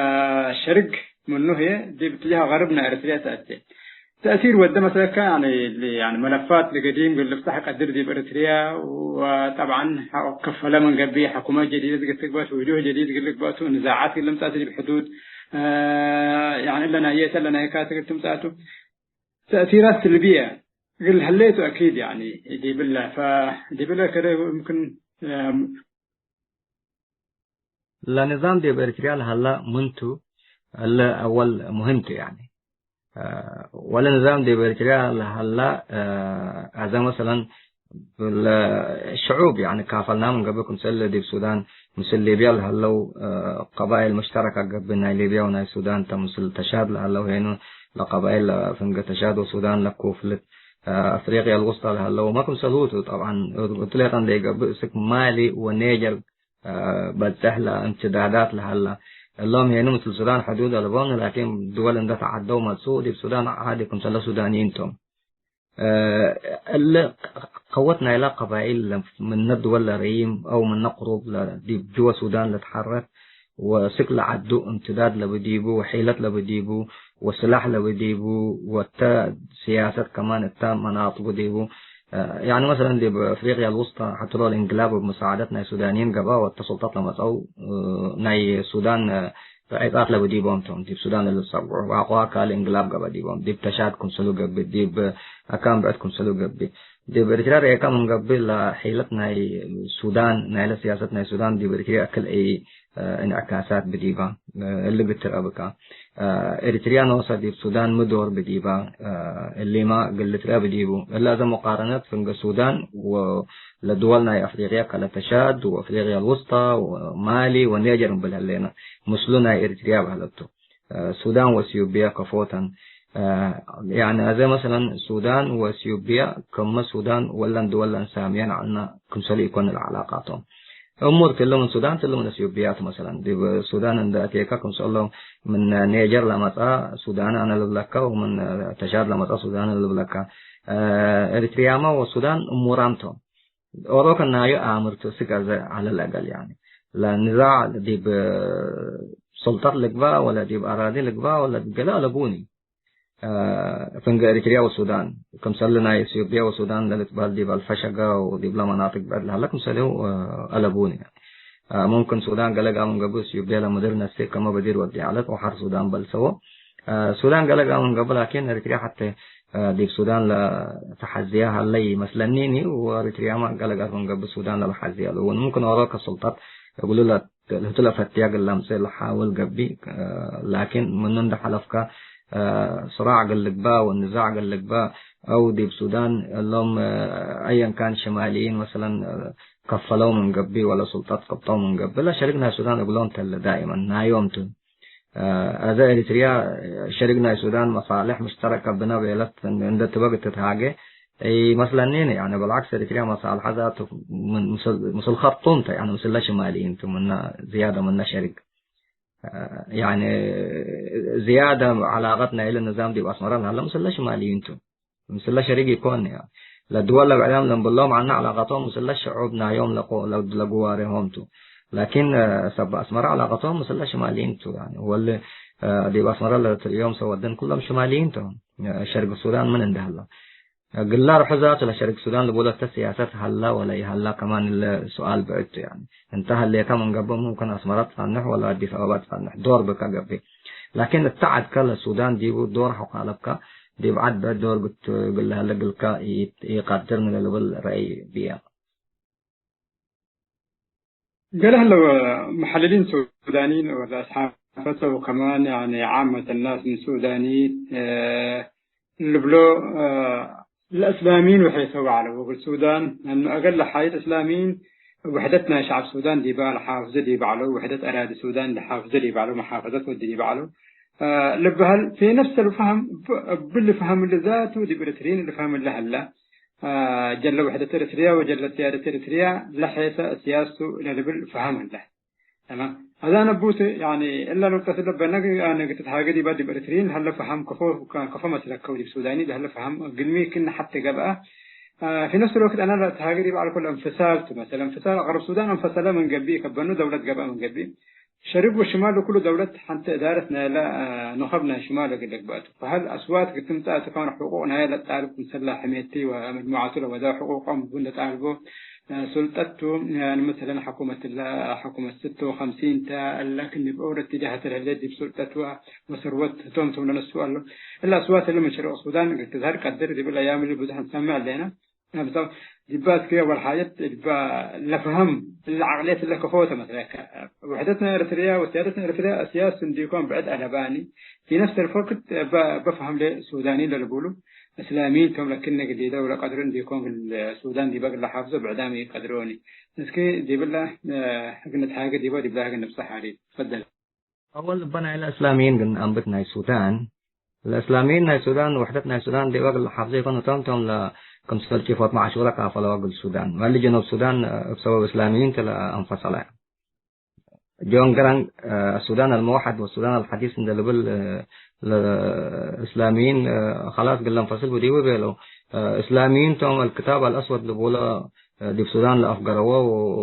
ሸርግ ምኑ ህዬ ዲብ እትጃህ ገርብ ናይ ኤረትርየ ተአቴ። ተእሲር ወደ መሰለከ፣ ያኒ፣ ሊ-፣ ያኒ መለፋት ለገዲም እግል ልፍታሕ ቀድር ዲብ ኤረትርየ፣ ወጠብዓን ሐቆ ከፈለ ምን ገብእ፣ ሕኩመት ጀዲደት እግል ትግበእ፣ ውጁህ ጀዲድ እግል ልግበእ ቱ፣ ንዛዓት እግል ልምጻእ ቱ ዲብ ሕዱድ፣ አ፣ ያኒ እለ ናየተ እለ ናይካት እግል ትምጻእ ቱ። ተእሲራት ስልብየ እግል ህሌቱ አኪድ፣ ያኒ፣ ዲብለ፣ ፈ-፣ ዲብለ ከረ ምክን፣ እም፣ ለንዛም ዲብ ኤሪትርያ ለሀላ ምንቱ፣ እለ አወል ሙሂም ቱ፣ ያኒ። አ፣ ወለ ንዛም ዲብ ኤሪትርያ ለሀላ፣ አ፣ አዘ መሰለን፣ ለሽዑብ፣ ያኒ፣ ካፈልናም እንገብእ፣ ክምሰል ዲብ ሱዳን ምስል ሊብያ ለሀለው፣ አ፣ ቀባይል ሙሽተረከ ገብእ፣ ናይ ሊብያ ወናይ ሱዳን ተ፣ ምስል ተሻድ ለሀለው ሄኑ፣ ለቀባይል ፍንገ ተሻድ ወሱዳን ለኩፍልት፣ አ፣ አፍሪቅያ አልውስጣ ለሀለው፣ ማ ክምሰልሁ ቱ፣ ጠብዓን፣ እቱ ሌጠ እንዴ ገብእ፣ እስክ ማሊ ወኔጀር፣ አ፣ በጽሕ ለእምትዳዳት ለሀላ። እሎም ሄኑ ምስል ሱዳን ሕዱድ አልቦም፣ ላኪን ድወል እንደ ተዓደው መጽኡ፣ ዲብ ሱዳን ዓዲ ክምሰለ ሱዳንይን ቶም። እ፣ እለ ቀወት ናይላ ቀባይል ምነ ድወል ለረይም አው ምነ ቅሩብ ለ-፣ ዲብ ጅወ ሱዳን ለትሐረክ ወስክ ለዐዱ እምትዳድ ለብዲቡ ወሒለት ለብዲቡ ወስላሕ ለብዲቡ ወተ ሲያሰት ከማን እተ መናጥቡ ዲቡ። እ፣ ያኒ መሰለን ዲብ አፍሪቅያ አልውስጣ ሐቱ ሎል እንቅላብ እብ መሳዕደት ናይ ሱዳንይን ገብአ ወተ ሱልጠት ለመጽአው፣ እ፣ ናይ ሱዳን፣ እ፣ ዒጻት ለብዲቦም ቶም። ዲብ ሱዳን ለልትሰብዑ ወአቅዋ ካልእ እንቅላብ ገብአ ዲቦም። ዲብ ተሻድ ክምሰሉ ገብእ፣ ዲብ አካን ብዕድ ክምሰሉ ገብእ። ዲብ ኤሪትርያ ርኤካ ምን ገብእ ለሒለት ናይ ሱዳን፣ ናይለ ሲያሰት ናይ ሱዳን ዲብ ኤሪትርያ እክል እይ፣ እ፣ እንዕካሳት ብዲባ፣ እ፣ እሊ ግትር አብካ። እ፣ ኤሪትርያ ኖሰ ዲብ ሱዳን ሚ ዶር ብዲባ፣ እ፣ እሊማ እግል ልትረአ ብዲቡ። እለ አዘ ሙቃረነት ፍንገ ሱዳን ወ-፣ ለድወል ናይ አፍሪቅያ ከለ ተሻድ ወአፍሪቅያ አልውስጣ ወማሊ ወኔጀር እምብል ህሌነ። ምስሉ ናይ ኤሪትርያ በህለት ቱ። እ፣ ሱዳን ወእስዩብያ ከፎተን። እ፣ ያኒ አዜ መሰለን ሱዳን ወእስዩብያ ክመ ሱዳን ወለን ድወል ለእንሳምየን ዐልነ ክምሰሉ ኢኮን ለዐላቃቶም። እሙር ክሉ ምን ሱዳን ክሉ ምን እስዩብያ ቱ። መሰለን ዲብ ሱዳን እንደ አቴካ ክምሰሎም ምን ኔጀር ለመጽአ ሱዳን አነ ልብለካ ወምን ተሻድ ለመጽአ ሱዳን ልብለካ። እ፣ ኤሪትርያመ ወሱዳን እሙራም ቶም። ኦሮከ ናዩ አምር ቱ እስክ አዘ ዐለ ለአገል፣ ያኒ፣ ለንዛዕ ዲብ ሱልጠት ልግባእ ወለ ዲብ አራዲ ልግባእ ወለ ዲብ ገሌ አለቡኒ። አ፣ ፍንገ ኤሪትርያ ወሱዳን፣ ክምሰል ናይ ኢትዮጵያ ወሱዳን ለልትበህል ዲብ አልፈሸገ ወዲብለ መናጥቅ ብዕድ ለሀለ ክምሰሌሁ፣ አ፣ አለቡኒ። አ፣ ሙምክን ሱዳን ገሌ ጋር ምን ገብእ ኢትዮጵያ ለምድር ነሴ ከመ በዲር ወዲ ዐለት ወሐር ሱዳን በልሰዎ። አ፣ ሱዳን ገሌ ጋር ምን ገብእ ላኪን ኤሪትርያ ሐቴ ዲብ ሱዳን ለተሐዝየ ሀለ ይመስለኒኒ፣ ወኤሪትርያመ ገለገት ምን ገብእ ሱዳን ለለሐዝየ አለቡ። ሙምክን ኦሮከ ሱልጠት እግሉ ለ-፣ ለህቱ ለፈትየ እግል ለምጽእ ለሓውል ገብእ፣ ላኪን ምኑ እንደ ሐለፍከ፣ ስራዕ እግል ልግበእ ወንዛዕ እግል ልግበእ፣ አው ዲብ ሱዳን እሎም አየን ካን ሽማልይን መሰለን ከፈለው ምን ገብእ ወለ ሱልጠት ቅብጠው ምን ገብእ፣ ለሸሪክ ናይ ሱዳን እግሎም ተለ ዳኢመን ናዮም ቱ። አ፣ አዘ ኤሪትርያ ሸሪክ ናይ ሱዳን መሳልሕ ምሽተረከ ብነ ቤለት እንደ ትበግ ትትሃጌ ኢመስለኒኒ። ያኒ በልዓክስ ኤሪትርያ መሳልሐ ዛቱ ምን ምስል፣ ምስል ከርጡም ተ፣ ያኒ ምስለ ሽማልይን ቱ ምነ ዝያደ ምነ ሸሪክ። አ፣ ያኒ ዝያደ ዐላቀት ናይለ ንዛም ዲብ አስመረ ለሀለ ምስለ ሽማልይን ቱ። ምስለ ሸሪክ ኢኮን፣ ያ፣ ለድወል ለብዕዳም ለእምብሎም ዐነ ዐላቀቶም ምስለ ሽዑብ ናዮም ለቆ-፣ ለ-፣ ለግዋሬሆም ቱ። ላኪን፣ አ፣ ሰብ አስመረ ዐላቀቶም ምስለ ሽማልይን ቱ። ያኒ ወል፣ አ፣ ዲብ አስመረ ለትርእዮም ሰወደን ኩሎም ሽማልይን ቶም። አ፣ ሸርግ ሱዳን ምን እንደ ሀላ። እግላ ርሑ ዛቱ ለሸርግ ሱዳን ልቡለተ ሲያሰት ሀላ ወለ ኢሀላ ከማን እለ ሱኣል ብዕድ ቱ። ያኒ እንተ ሀሌከ ምን ገብእ ሙምክን አስመረ ትጸንሕ ወለ አዲስ አበባ ትጸንሕ ዶር ብከ ገብእ። ላኪን እተ ዐድከ ለሱዳን ዲቡ ዶር ሐቆ አለብከ፣ ዲብ ዐድ ብዕድ ዶር ግት-፣ እግል ለሀለ እግልከ ኢ-፣ ኢቀድር ምን ልብል ረአይ ብየ። ገሌ ህለው መሐልሊን ሱዳኒን ወለ አስሓፈተ ወከማን፣ ያኒ፣ ዓመት ናስ ምን ሱዳኒ፣ እ፣ ልብሎ፣ እ፣ ለእስላሚን ወሐይሰው ዐለው። እግል ሱዳን፣ ለእኑ አገለ ሓይል እስላሚን ውሕደት ናይ ሸዐብ ሱዳን ዲባ ለሓፍዘ ዲብ ዐለው፣ ውሕደት አራዲ ሱዳን ለሓፍዘ ዲብ ዐለው፣ መሓፈዘት ወዲ ዲብ ዐለው። አ፣ ልበሀል ፊ ነፍስ ልፈሀም፣ ብ-፣ እብሊ ፈሀም እሊ ዛቱ ዲብ ኤረትርዪን እሊ ፈሀም እሊ ሀላ። አ፣ ጀለ ውሕደት ኤረትርያ ወጀለ ስያደት ኤረትርያ ለሐይሰ ስያሱ ለልብል ፈሀም ሀላ። ተማም። አዛነ ቡት፣ ያኒ፣ እላ ኑቅጠት እለ በነግ፣ አነ፣ ግትትሃገ ዲባ ዲብ ኤረትርዪን ለሀለ ፈሀም ከፎ፣ ከፎ መስለከ ወዲብ ሱዳኒ ለሀለ ፈሀም ግልሚ ክነ ሐቴ ገብአ። አ፣ ፊ ነፍስ ልወቅት አነ ለእትሃገ ዲብ ዐልኮ ለእንፍሳል ቱ፣ መሰለን፣ እንፍሳል አቅረብ ሱዳን አንፈሰለ ምን ገብእ፣ ከበኑ ደውለት ገብአ ምን ገብእ። ሸርቅ ወሽማል ለኩሉ ደውለት ሐንተ እዳረት ናይለ፣ አ፣ ኑኸብ ናይ ሽማል እግል ልግበእ ቱ። ፈሀል አስዋት ግትምጻእ ቱ ከማን ሕቁቅ ናይለ ጣልብ ክምሰለ ሕሜቲ ወመጅሙዓቱ ለወደው ሕቁቆም ቡ እንደ ጣልቦ፣ አ፣ ሱልጠት ቱ፣ አ፣ መሰለን ሐኩመት እለ ሐኩመት ስት ወከምሲን ተ፣ እለ ክን ዲብ ኦር እትጃህ ተልህሌት ዲብ ሱልጠት ወ-፣ ወሰርወት ህቶም ቶም ለነሱ አሉ። እለ አስዋት እለ ምን ሸርቅ ሱዳን እግል ትዝሀር ቀድር ዲብ እለ አያም እሊ ብዙሕ እንሰምዕ አለና። ብሰ-፣ ዲባ እስክ አወል ሓጀት ዲባ ለፈሀም እለ ዐቅልየት እለ ከፎ ተ መስለከ። ውሕደት ናይ ኤረትርያ ወስያደት ናይ ኤረትርያ አስያስ እንዲኮን ብዕድ አለባኒ። ፊ ነፍስ አልወቅት በ-፣ በፈሀም ለሱዳኒን ለልቡሉ እስላሚን ቶም ለክነ ግዲደ ወለቀድሮ እንዲኮን እግል ሱዳን ዲበ እግል ለሓፍዞ ብዕዳም ኢቀድሮኒ። እስክ ዲብላ ህግነት ሓገ ዲበ ዲብላ ህግነት ብሰሓሪ። ትፈደል። አወል እበ ናይለ እስላሚይን ግን አንብት ናይ ሱዳን፣ ለእስላሚይን ናይ ሱዳን፣ ውሕደት ናይ ሱዳን ዲበ እግል ለሓፍዘ ኢኮን፣ እቶም ቶም ለክምሰል ጪፎት መዓሹረ ካፈለወ እግል ሱዳን። መሊ ጀኑብ ሱዳን እብ ሰበብ እስላሚይን ተ ለአንፈሰለ። ጆን ግራንግ፣ አ፣ السودان الموحد والسودان الحديث እንደ ልብል፣ አ፣ ለእስላሚይን፣ አ፣ ከላስ እግል ለንፈስል ብዲቡ ቤለው። አ፣ እስላሚይን ቶም الكتاب الأسود ልቡሎ፣ አ፣ ዲብ ሱዳን ለአፍገረዎ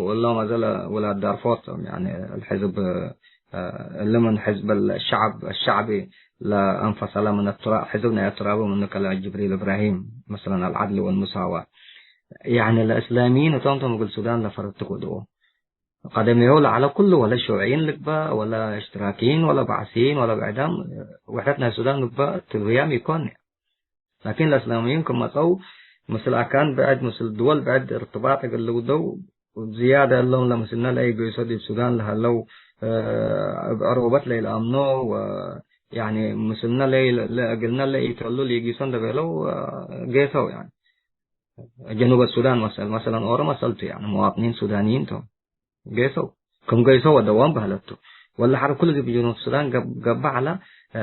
ወእሎም አዘለ ውላድ ዳርፎር ቶም፣ ያኒ፣ الحزب አ፣ እሊ ምን ሕዝብ አልሸዕብ፣ አልሸዕቢ ለአንፈሰለ ምን አቱራ-፣ ሕዝብ ናይ አቱራቢ ምኑ ከለ ጅብሪል እብራሂም፣ መሰለን፣ አልዐድል ወልሙሳዋ። ያኒ ለእስላሚይን እቶም ቶም እግል ሱዳን ለፈረትኩ ድኡ። ቀደሜሁ ለዐለ ኩሉ ወለ ሹዕይን ልግበእ፣ ወለ እሽትራኪይን፣ ወለ በዕሲይን፣ ወለ ብዕዳም፣ ውሕደት ናይ ሱዳን ግበእ ትልህያም ኢኮን። ላኪን ለእስላሚይን ክም መጸው፣ ምስል አካን ብዕድ፣ ምስል ድወል ብዕድ እርትባጥ እግል ልውደው፣ ዝያደ እሎም ለምስልነ ለኢገይሶ ዲብ ሱዳን ለሀለው፣ እ፣ እብ ዕሩበት ለኢለአምኖ፣ ወ-፣ ያኒ ምስልነ ለኢ-፣ ለእግልነ ለኢተሉ ሊጊሶ እንደ ቤለው፣ እ፣ ጌሰው። ያኒ ጀኑብ ሱዳን መሰል፣ መሰለን ኦሮ መሰልቱ፣ ያኒ መዋጥኒን ሱዳንይን ቶም። ገይሰው። ክም ገይሰው ወደዎም በህለቱ። ወለ ሐር ኩሉ ዲብ ጅኑብ ሱዳን ገብ-፣ ገብአ ዐለ፣ እ፣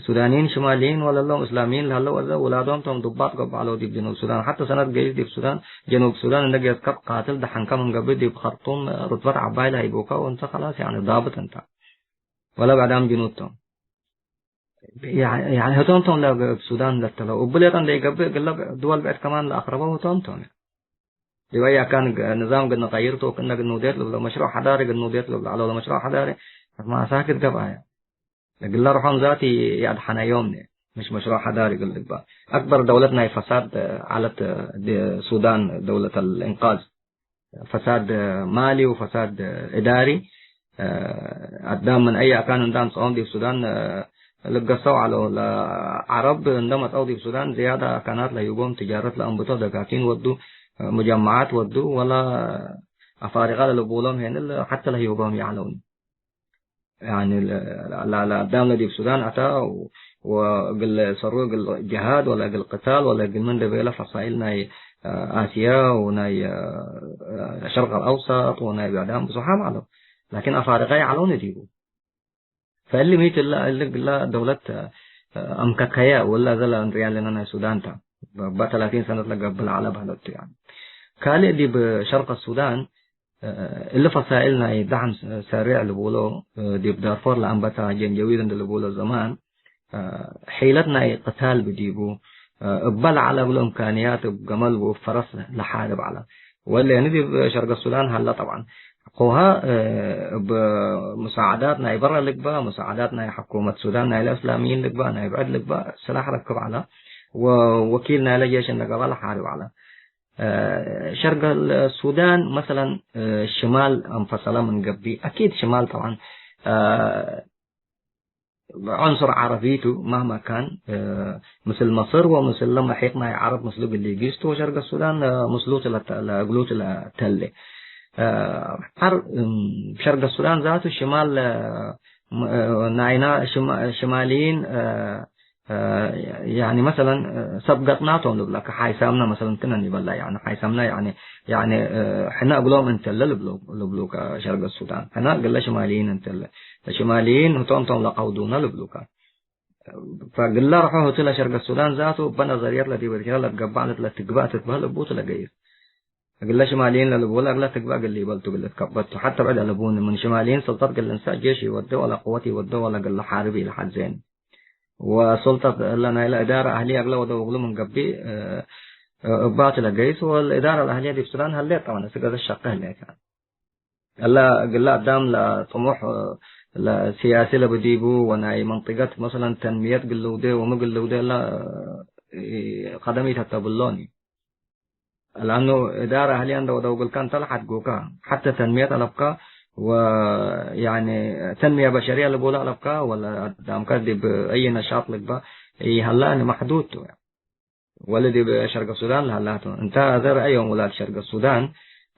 ሱዳንይን ሽማልይን ወለሎም እስላምይን ለሀለው አዘ ውላዶም ቶም ዱባጥ ገብአ ዐለው ዲብ ጅኑብ ሱዳን። ሐተ ሰነት ገይስ ዲብ ሱዳን፣ ጀኑብ ሱዳን እንደ ገይስ ከብ ቃትል ደሐንከ ምን ገብእ ዲብ ከርጡም ሩትበት ዐባይ ለሀይቡከ ወእንተ ከላስ ያኒ ዳብጥ እንተ። ወለ ብዕዳም ጅኑድ ቶም። ያኒ፣ ያኒ ህቶም ቶም ለእብ ሱዳን ለተለው። እቡ ሌጠ እንደ ኢገብእ እግለ ድወል ብዕድ ከማን ለአቅረበው ህቶም ቶም። ዲብ አይ አካን ግ-፣ ንዛም እግል ንቀይር ቱ፣ ክእነ እግል ንውዴት ልብሎ፣ መሽሩዕ ሐዳሪ እግል ንውዴት ልብሎ ዐለው። ለመሽሩዕ ሐዳሪ መሳክት ገብአየ። እግለ ርሖም ዛት ይአድሐነዮም፣ ምሽ መሽሩዕ ሐዳሪ እግል ልግበእ። አክበር ደውለት ናይ ፈሳድ ዐለት ሱዳን፣ ደውለት አልእንቃዝ። ፈሳድ ማሊ ወፈሳድ እዳሪ፣ እ፣ አዳም ምን አይ አካን እንደ አምጽኦም ዲብ ሱዳን፣ እ፣ ልገሰው ዐለው። ለዐረብ እንደ መጽአው ዲብ ሱዳን ዝያደ አካናት ለህይቦም፣ ትጃረት ለአንብቶ፣ ደካኪን ወዱ፣ እ፣ ሙጀመዓት ወዱ፣ ወለ አፋሪቀ ለልቡሎም ሄንል ሐተ ለህይቦም ይዐለውን። ያኒ ለ-፣ ለ-፣ ለአዳም ለዲብ ሱዳን አታ ወእግል ሰሩ እግል ጅሃድ ወለ እግል ቅታል ወለ እግል ምን ለቤለ ፈሳይል ናይ፣ አ፣ አስያ ወናይ፣ አ፣ ሸርቅ አልአውሰጥ ወናይ ብዕዳም ብዙሓም ዐለው። ላኪን አፋሪቀ ይዐለውን ዲቡ። ፈእሊ ሚት እላ እሊ እግላ ደውለት፣ አ፣ አምከከየ ወላ ዘለ እንርያ ለነ ናይ ሱዳን ታ። በ-፣ በተላቲን ሰነት ለገብእ ለዐለ በህለቱ ያኒ። ካልእ ዲብ ሸርቅ ሱዳን እሊ ፈሳይል ናይ ደዓም ሰሪዕ ልቡሎ፣ ዲብ ዳርፎር ለአንበታ ጀንጀዊል እንዴ ልቡሎ ዘማን፣ ሒለት ናይ ቅታል ብዲቡ፣ እበ ለዐለ እግሉ እምካንያት እብ ገመል ወእብ ፈረስ ለሓርብ ዐለ። ወእሌኒ ዲብ ሸርቅ ሱዳን ሀለ ጠብዓን። አኮሃ እብ ሙሳዓዳት ናይ በረ ልግበእ፣ ሙሳዓዳት ናይ ሕኩመት ሱዳን ናይለ እስላሚይን ልግበእ፣ ናይ ብዕድ ልግበእ፣ ስላሕ ረክብ ዐለ። ወወኪል ናይለ ጄሽ እንዴ ገብአ ለሓርብ ዐለ። ሸርቅ ሱዳን መሰለን ሽማል አንፈሰለ ምን ገብእ፣ አኪድ ሽማል ጠብዓን ዑንሱር ዐረቢ ቱ፣ መህማ ካን ምስል መስር ወምስል ለመሒቅ ናይ ዐረብ ምስሉ እግል ሊጊስ ቱ፣ ወሸርቅ ሱዳን ምስሉ ለተ-፣ ለእግሉ ለተሌ። ሐር ሸርቅ ሱዳን ዛቱ ሽማል ናይና ሽማ-፣ ሽማልይን ያኒ መሰለን ሰብ ገጽናቶም ልብለከ፣ ሓይሳምና መሰለን ክነ ኒበላ፣ ያኒ ሓይሳምና ያኒ፣ ያኒ ሕነ እግሎም እንተለ ልብሎ-፣ ልብሉከ ሸርቅ ሱዳን፣ ሕነ እግለ ሽማልይን እንተለ፣ ሽማልይን ህቶም ቶም ለቀውዱነ ልብሉከ። ፈግለ ርሑ ህቱ ለሸርገ ሱዳን ዛቱ እበ ነዘርየት ለዲብ ኤርትርያ ለትገባዕ ለትግባእ ትትበህል እቡ ቱ ለገይስ። እግለ ሽማልይን ለልብወለ እግለ ትግባእ እግል ሊበልቱ እግል ልትከበቱ። ሐተ ብዕድ አለቡኒ ምን ሽማልይን ሱልጠት እግል ልንሰእ ጄሽ ኢወዴ ወለ ቅወት ኢወዴ ወለ እግል ለሓርብ ኢለሐዜኒ። ወሱልጠት እለ ናይለ እዳረ አህሊ እግለ ወደው እግሉ ምን ገብእ፣ እ፣ እባቱ ለገይስ ወለእዳረ ለአህልየ ዲብ ሱዳን ሀሌት ጠበን እስክ አዘ ሸቂ ህሌት። እለ እግለ አዳም ለጥሙሕ ለሲያሲ ለብዲቡ ወናይ መንጥቀት መሰለን ተንሚየት ግልውዴ ወምግልውዴ እለ ቀደም ኢተተብሎኒ። ለአኑ እዳረ አህሊ እንደ ወደው እግልከ እንተ ለሐድጉከ ሐተ ተንሚየት አለብከ ወያኒ ተንሚየ በሸርየ ልቡለ አለብከ ወለ አዳምከ ዲብ አይ ነሻጥ ልግበእ ኢሀላ መሕዱድ ቱ። ወለ ዲብ ሸርቅ ሱዳን ለሀላቱ። እንተ አዘ ረአዮም ውላድ ሸርቅ ሱዳን፣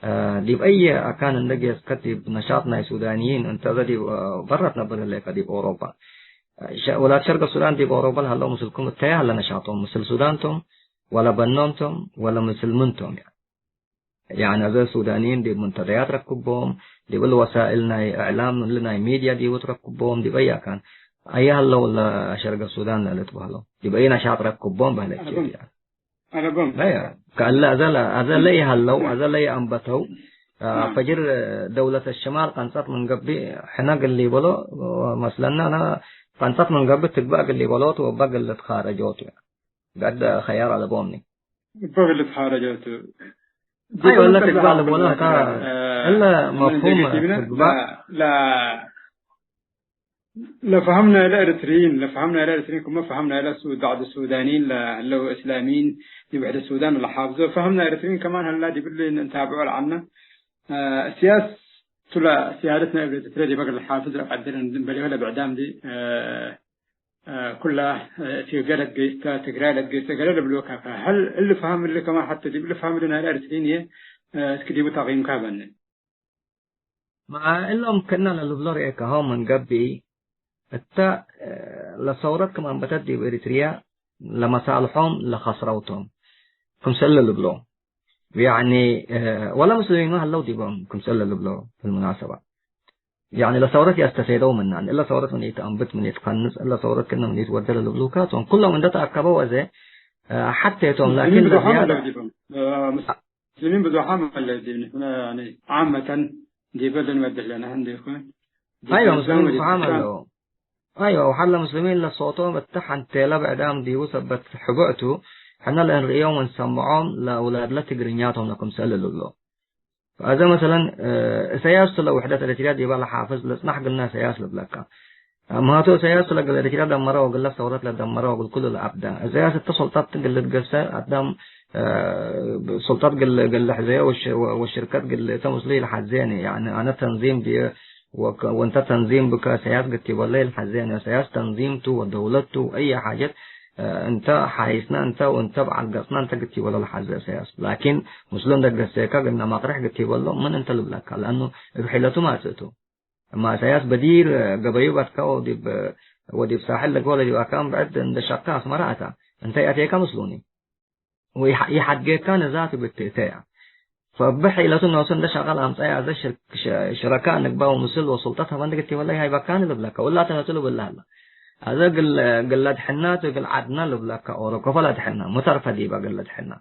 እ፣ ዲብ አየ አካን እንደ ጌስከ ዲብ ነሻጥ ናይ ሱዳንይን፣ እንተ አዘ ዲብ፣ እ፣ በረት ነብር ህሌከ ዲብ ኦሮፓ። ሸ-፣ ውላድ ሸርቅ ሱዳን ዲብ ኦሮፓ ለሀለው ምስልኩም እተየ ሀለ ነሻጦም፣ ምስል ሱዳን ቶም፣ ወለ በኖም ቶም፣ ወለ ምስል ምን ቶም። ያኒ አዘ ሱዳንይን ዲብ ሙንተደያት ረክቦም፣ ዲብ እል ወሳእል ናይ እዕላም፣ እሊ ናይ ሚድያ ዲቡ ትረክቦም፣ ዲብ አየ አካን አየ ሀለው ለሸርቅ ሱዳን ለልትበህለው፣ ዲብ አይ ነሻጥ ረክቦም በህለት አለቦም። ጀሪያ። አለቦም። አያ፣ ከእለ አዘ ለ-፣ አዘ ለኢሀለው፣ አዘ ለኢአንበተው፣ አ፣ ናም። ፈጅር ደውለት ሽማል ቀንጸት ምን ገብእ ሕነ እግል ሊበሎ መስለና፣ አነ ቀንጸት ምን ገብእ ትግባእ እግል ሊበሎት ወበ እግል ልትኻረጆት። ገድ ኸያር አለቦምኒ። እበ እግል ልትኻረጆት። አይ፣ ወለ ትግባእ ልቦለ ታ፣ አ፣ እለ መፍሁም ትግባእ። ለ-፣ ለ-፣ ለፈሀም ናይለ ኤረትርዪን፣ ለፈሀም ናይለ ኤረትርዪን ክመ ፈሀም ናይለ ሱ-፣ ባዕድ ሱዳንይን ለህለው እስላምይን ዲብ ሕድ ሱዳን ለሓፍዞ፣ ፈሀም ናይ ኤረትርዪን ከማን ሀላ ዲብሊ እንታብዖ ለዐልነ። አ፣ ሲያስ ቱ ለሲያደት ናይ ኤረትርያ ዲበ ለሓፍዝ ለቀድር እንበሌሆ ለብዕዳም ዲ፣ አ፣ አ፣ ኩላ፣ አ፣ እት ገለ ገይስተ፣ ትግራይ ለገይስተ ገለ ለብልወካ። ፈሀል እሊ ፈሀም እሊ ከማን ሐቴ ዲብ እሊ ፈሀም እሊ ናይለ ኤረትርዪን ህዬ፣ አ፣ እስክ ዲቡ ተቅይምካ በኒ። መዓ እሎም ክእነ ለልብሎ ርኤካሆም ምን ገብእ፣ እተ ለሰውረት ክም አንበተት ዲብ ኤሪትርየ ለመሳልሖም ለከስረው ቶም። ክምሰል ለልብሎ፣ ያኒ፣ ወለ ሙስሊሚን ማ ሀለው ዲቦም ክምሰል ለልብሎ። ብልሙናሰባ፣ ያኒ ለሰውረት ያስተፌደው ምናን፣ እለ ሰውረት ምን ኢተአንብት ምን ኢትቀንጽ፣ እለ ሰውረት ክእነ ምን ኢትወዴ ለልብሉካ ቶም። ኩሎም እንደ ተአከበው አዜ ሐቴ ቶም፣ ላኪን ሙስሊሚን ብዙሓም ለዝያደ አለው ዲቦም። ሙስሊሚን ብዙሓም አለ ዲብ ንሕነ፣ ያኒ፣ ዓመተን ዲበ ልንወድህ ለነ እንዴ ኮን። አይወ፣ ዲብ ሙስሊሚን ኢስላም ብዙሓም ወዲብ አለው። አይወ፣ ወሐለ ሙስሊሚን ለሶቶም እተ ሐንቴለ ብዕዳም ዲቡ ሰበት ሕቡዕ ቱ፣ ሕነ ለእንርእዮም ወንሰምዖም ለአውላድለ ትግርኛ ቶም ለክምሰል ልብሎ። ፈአዘ መሰለን፣ እ፣ እሰያስ ቱ ለውሕደት ኤሪትርያ ዲበ ለሓፍዝ ለጽናሕ ግልና እሰያስ ልብለካ። አምሃቱ እሰያስ ለእግል ኤሪትርያ ደመረ ወእግለ ሰውረት ለደመረ ወእግል ኩሉ ለአብደ። እሰያስ እተ ሱልጠት እግል ልትገሰ አዳም፣ እ፣ ሱልጠት እግል፣ እግል ልሕዘየ ወሽ-፣ ወ-፣ ወሽርከት እግል እተ ምስሉ ኢለሐዜኒ። ያኒ አነ ተንዚም ብየ ወከ-፣ ወእንተ ተንዚም ብከ እሰያስ ግቲበለ ኢለሐዜኒ። እሰያስ ተንዚም ቱ ወደውለት ቱ ወአየ ሓጀት፣ እ፣ እንተ ሓይስነ እንተ ወእንተ በዐል ገጽነ እንተ ግቲበለ ለሐዜ እሰያስ። ላኪን ምስሉ እንደ ገሴከ እግልነ መቅርሕ ግቲበሎ ምን እንተ ልብለካ? ለአኑ እብ ሒለቱ ማጽእ ቱ። እማ እሰያስ በዲር ገበዩ በትከ ወዲብ፣ ወዲብ ሳሕል ለገው ለዲብ አካን ብዕድ እንደ ሸቀ አስመረ አተ። እንተ ይአቴከ ምስሉኒ። ወይሐ-፣ ይሐድጌካ ነዛት ብትእተያ። ፈብሕ ኢለቱ ኖሱ እንደ ሸቀል አምጸያ አዘ ሽር-፣ ሸ-፣ ሽረካ እንግባ ወምስል ወሱልጠት ሀበ እንደ ግቲ ወለይ ሃይበካን ልብለካ። ወላ ተነቱ ልብላ ሀላ። አዘ ግል-፣ ግለ ድሕናት እግል ዐድና ልብለካ። ኦሮ ከፈ ለድሕና። ሙተርፈ ዲበ ግለ ድሕና።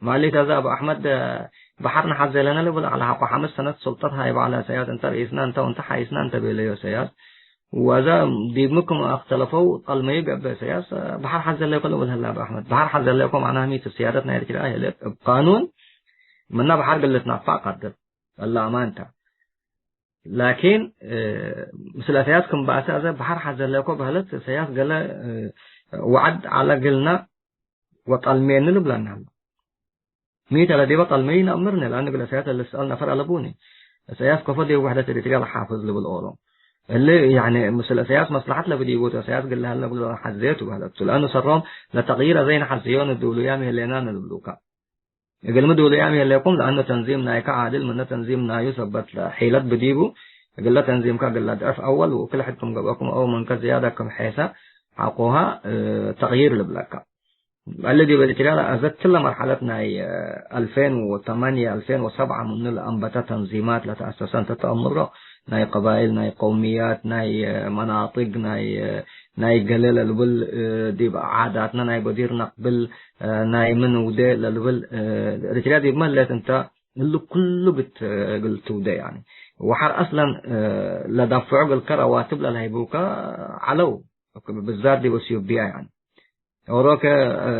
ማሊት አዘ አቡ አሕመድ በሐር ነሐዜ ለነ ልብል ዐለ ሐቆ ሐምስ ሰነት ሱልጠት ሃይበ ዐለ እሰያስ እንተ ርኢስና እንተ ወእንተ ሐይስና እንተ ቤለዮ እሰያስ። ወአዘ ዲብ ምክም አክተለፈው ጠልመዩ ገብእ እሰያስ በሐር ሐዜ ለኮ ልብል ህለ አቡ አሕመድ። በሐር ሐዜ ለኮ መዕናህ ሚቱ ሲያደት ናይ ኤርትርያ ህሌት እብ ቃኑን ምነ በሐር ግል ልትናፋዕ ቀድር። እለ አማን ተ። ላኪን፣ እ፣ ምስለ እሰያስ ክም በአሰ አዘ በሐር ሐዜ ለኮ በህለት እሰያስ ገለ፣ እ፣ ወዐድ ዐለ ግልና ወጠልሜኒ ልብለኒ ሀለ። ሚ ተ ለዲበ ጠልመዩ ነአምርኒ፣ ለአኑ እግል እሰያስ ለልስአል ነፈር አለቡኒ። እሰያስ ከፎ ዲብ ወሕደት ኤሪትርያ ለሓፍዝ ልብል ኦሮ። እሊ፣ ያኒ፣ ምስል እሰያስ መስለሐት ለብዲቡ ቱ፣ እሰያስ ግለ ሀለ እግሉ ሐዜ ቱ በህለት ቱ። ለአኑ ሰሮም ለተቅይር አዘ ኢነሐዝዮ ንዱሉያም ህሌና ንልብሉካ። እግልሚ ዱሉያም ህሌኩም፣ ለአኑ ተንዚም ናይከ ዓድል ምነ ተንዚም ናዩ ሰበት ለሒለት ብዲቡ፣ እግለ ተንዚምከ እግለ ድዕፍ አወል ወክል ሕድ ክም ገብአኩም አው ምንከ ዝያደ ክም ሔሰ ሐቆሃ፣ እ፣ ተቅይር ልብለከ። እሊ ዲብ ኤሪትርያ ለአዘ ክለ መርሐለት ናይ፣ እ፣ አልፌን ወተማንየ፣ አልፌን ወሰብዐ ምኑ ለአንበተ ተንዚማት ለተአሰሰ እንተ ተአምሮ፣ ናይ ቀባይል፣ ናይ ቀውምያት፣ ናይ መናጥግ፣ ናይ፣ ናይ ገሌ ለልብል፣ ዲብ ዓዳትነ ናይ በዲር ነቅብል፣ ናይ ምን ውዴ ለልብል፣ ኤሪትርያ ዲብ መ ህሌት እንተ እሊ ኩሉ ግት እግል ትውዴ፣ ያኒ ወሐር አስለን ለዳፍዑ እግልከ ረዋትብ ለልሀይቡከ ዐለው። ብዛት ዲብ እትዮጵያ፣ ያኒ ኦሮከ፣ እ፣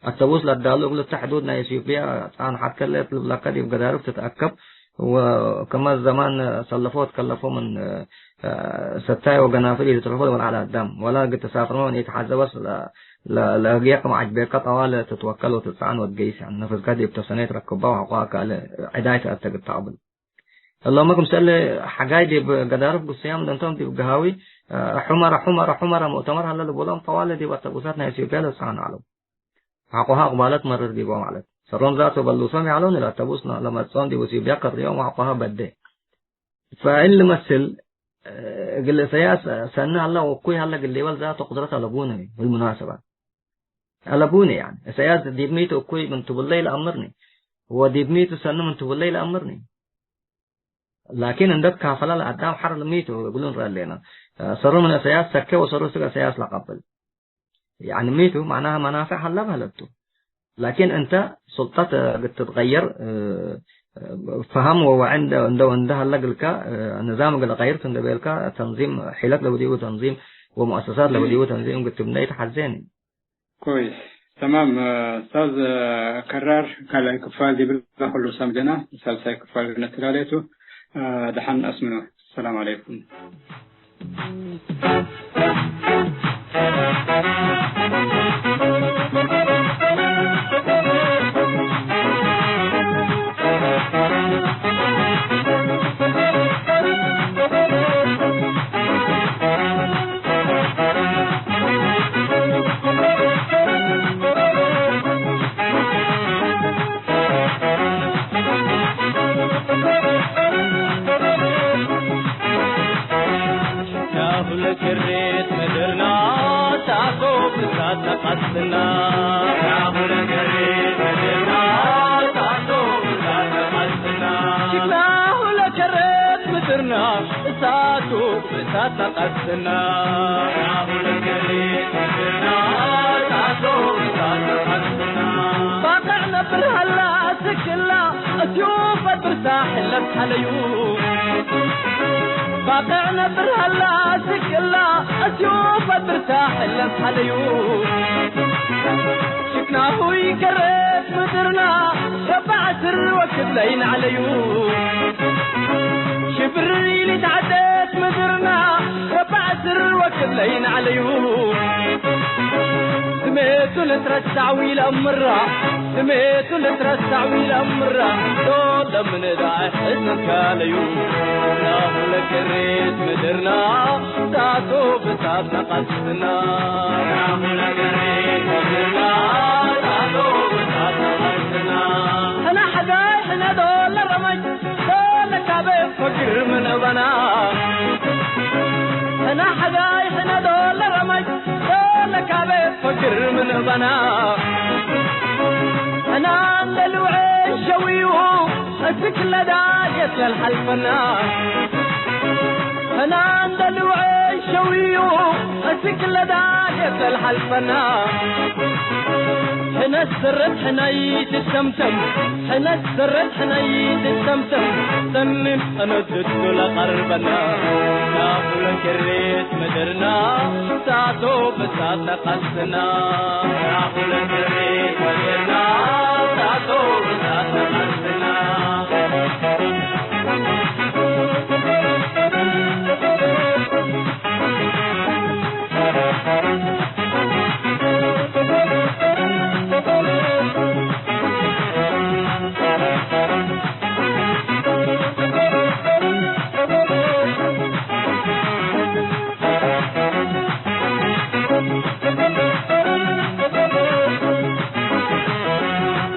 አተቡስ ለዳሉ እግል እተ ሕዱድ ናይ ኢትዮጵያ ጻንሐት ከለት ልብለከ ዲብ ገዳርፍ ትትአከብ። ወከመ ዘማን ሰለፎ ትከለፎ ምን፣ እ፣ ሰታይ ወገናፍል ኢትትረፎ ወለዐለ አዳም ወላ እግል ተሳፍርመ ምን ኢትሐዘበስ ለ-፣ ለ-፣ ለእግየ ክም ዐጅቤከ ጠዋል ትትወከል ወትጸዐን ወትገይስ። ነፍስከ ዲብ ተሰኔት ረክባ ወሐቆ አካል ዕዳይ ተአተግድ ተቅብል። እሎመ ክምሰል ሐጋይ ዲብ ገዳርፍ ግሱያም ለእንቶም ዲብ ገሃዊ፣ ሑመረ፣ ሑመረ፣ ሑመረ ሙእተመር ሀለ ልቡሎም ጠዋለ ዲብ አተቡሳት ናይ ኢትዮጵያ ለትጸዐኑ ዐለው። ሐቆሀ አቅባለት መርር ዲቦም ዐለት። ሰሮም ዛቱ በሉሶም ይዐለውን ለአተቡስ ለመጽኦም ዲብ ኢትዮጵያ ከርዮም ወሐቆሀ በዴ። ፈእሊ መስል እግል እሰያስ ሰኒ ሀለ ወእኩይ ሀለ እግል ሊበል ዛቱ ቅድረት አለቡኒ። ብልሙናሰባ አለቡኒ፣ ያኒ እሰያስ ዲብ ሚቱ እኩይ ምን ትቡለይ ለአምርኒ ወዲብ ሚቱ ሰኒ ምን ትቡለይ ለአምርኒ። ላኪን እንደ ትካፈላ ለአዳም ሐር ለሚቱ እግሉ ንርአ ሌና። ሰሩ ምን እሰያስ ሰኬ ወሰሩ ስግ እሰያስ ለቀብል። ያኒ ሚቱ መዕናሃ መናፍዕ ሀላ በህለቱ። ላኪን እንተ ሱልጠት እግል ትትገየር፣ ፈሀም ወወዕይ እንደ፣ እንደ፣ እንደ ሀለ እግልከ፣ ንዛም እግል ቀይርት እንደ ቤልከ፣ ተንዚም ሒለት ለበዲኡ ተንዚም ወሙአሰሳት ለበዲኡ ተንዚም እግል ትብነ ኢተሐዜኒ። ኮይስ፣ ተማም። ኡስታዝ ከራር፣ ካልኣይ ክፋል ዲብለ ኩሉ ሳምጀና፣ ሳልሳይ ክፋል ነትላሌቱ። ደሐን አስምኖ። ሰላም ዐለይኩም። ናሁ ለክሬት ምድርና ሳቶ ብሳት ተቀስና። ናሁ ለክሬት ምድርና ሳቶ ብሳት ተቀስና። ናሁ ለክሬት ምድርና እሳቱ እሳት ተቀስና። ናሁ ለክሬት ምድርና እሳቱ እሳት ተቀስና። ባቅዕ ነብር ሀላ ስክላ እስዩ ፈድርታ ሕለት ሐለዩ። ባቅዕ ነብር ሀላ ስክላ እስዩ ፈድርታ ሕለት ሐለዩ። ሽክናሁ ይከረት ምድርና ረብዕ ዕስር ወክድ ለይን ዐለዩ። ሽብር ኢሊትዐደት ምድርና ረብዕ ዕስር ወክድ ለይን ዐለዩ። ስሜቱ ልትረሳዕ ዊለ እምራ፣ ስሜቱ ልትረሳዕ ዊለ እምራ፣ ዶለ ምን ዳዕሕ እስካለዩ። ናሁ ለክሬት ምድርና ሳቶ ብሳት ተቀስና። ናሁ ለክሬት ምድርና ሳቶ ብሳት ተቀስና። ሕነ ሐጋይ ሕነ ዶለ ረመይ ዶለ ካቤ ፈግር ምን እበና። ሕነ ሐጋይ ሕነ ዶለ ረመይ ዶለ ካቤ ፈግር ምን እበና። ሕነ እንደ ልውዔ ሸዊሁ እስክ ለዳጌት ለልሐልፈና። ሕነ እንደ ልውዔ ሸዊሁ እስክ ለዳጌት ለልሐልፈና። ሕነ ሰረት ሕነይ ትሰምሰም፣ ሕነ ሰረት ሕነይ ትሰምሰም፣ ሰኒን አነ ድዱ ለቀርበና። ናሁ ለክሬት ምድርና ሳቶ ብሳት ተቀስና። ናሁ ለክሬት ምድርና ሳቶ ብሳት ተቀስና።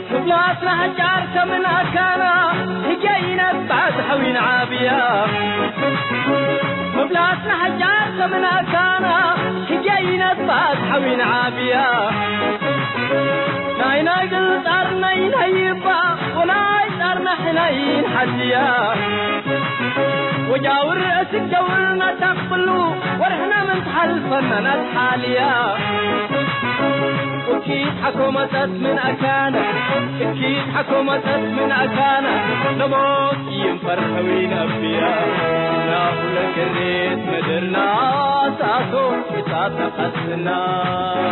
ክብላትና ሐጫር ሰምን አካና፣ ህጌ ኢነብዓት ሐዊን ዓብያ። ክብላትና ሐጫር ሰምን አካና፣ ህጌ ኢነብዓት ሐዊን ዓብያ። ናይ ናይ ግል ጻርና ኢንሀይባ፣ ወናይ ጻርና ሕና ኢንሐዝያ። ወጃውር እስክ ጀውርና ታቅብሉ፣ ወርሕና ምን ተሐልፈና ናትሓልያ። እኪት ሐኮመተት ምን አካነ፣ እኪት ሐኮመተት ምን አካነ፣ ለሞት ይንፈርሐዊ ነብያ። ናሁ ለክሬት ምድርና ሳሶ እሳት ተቀስና።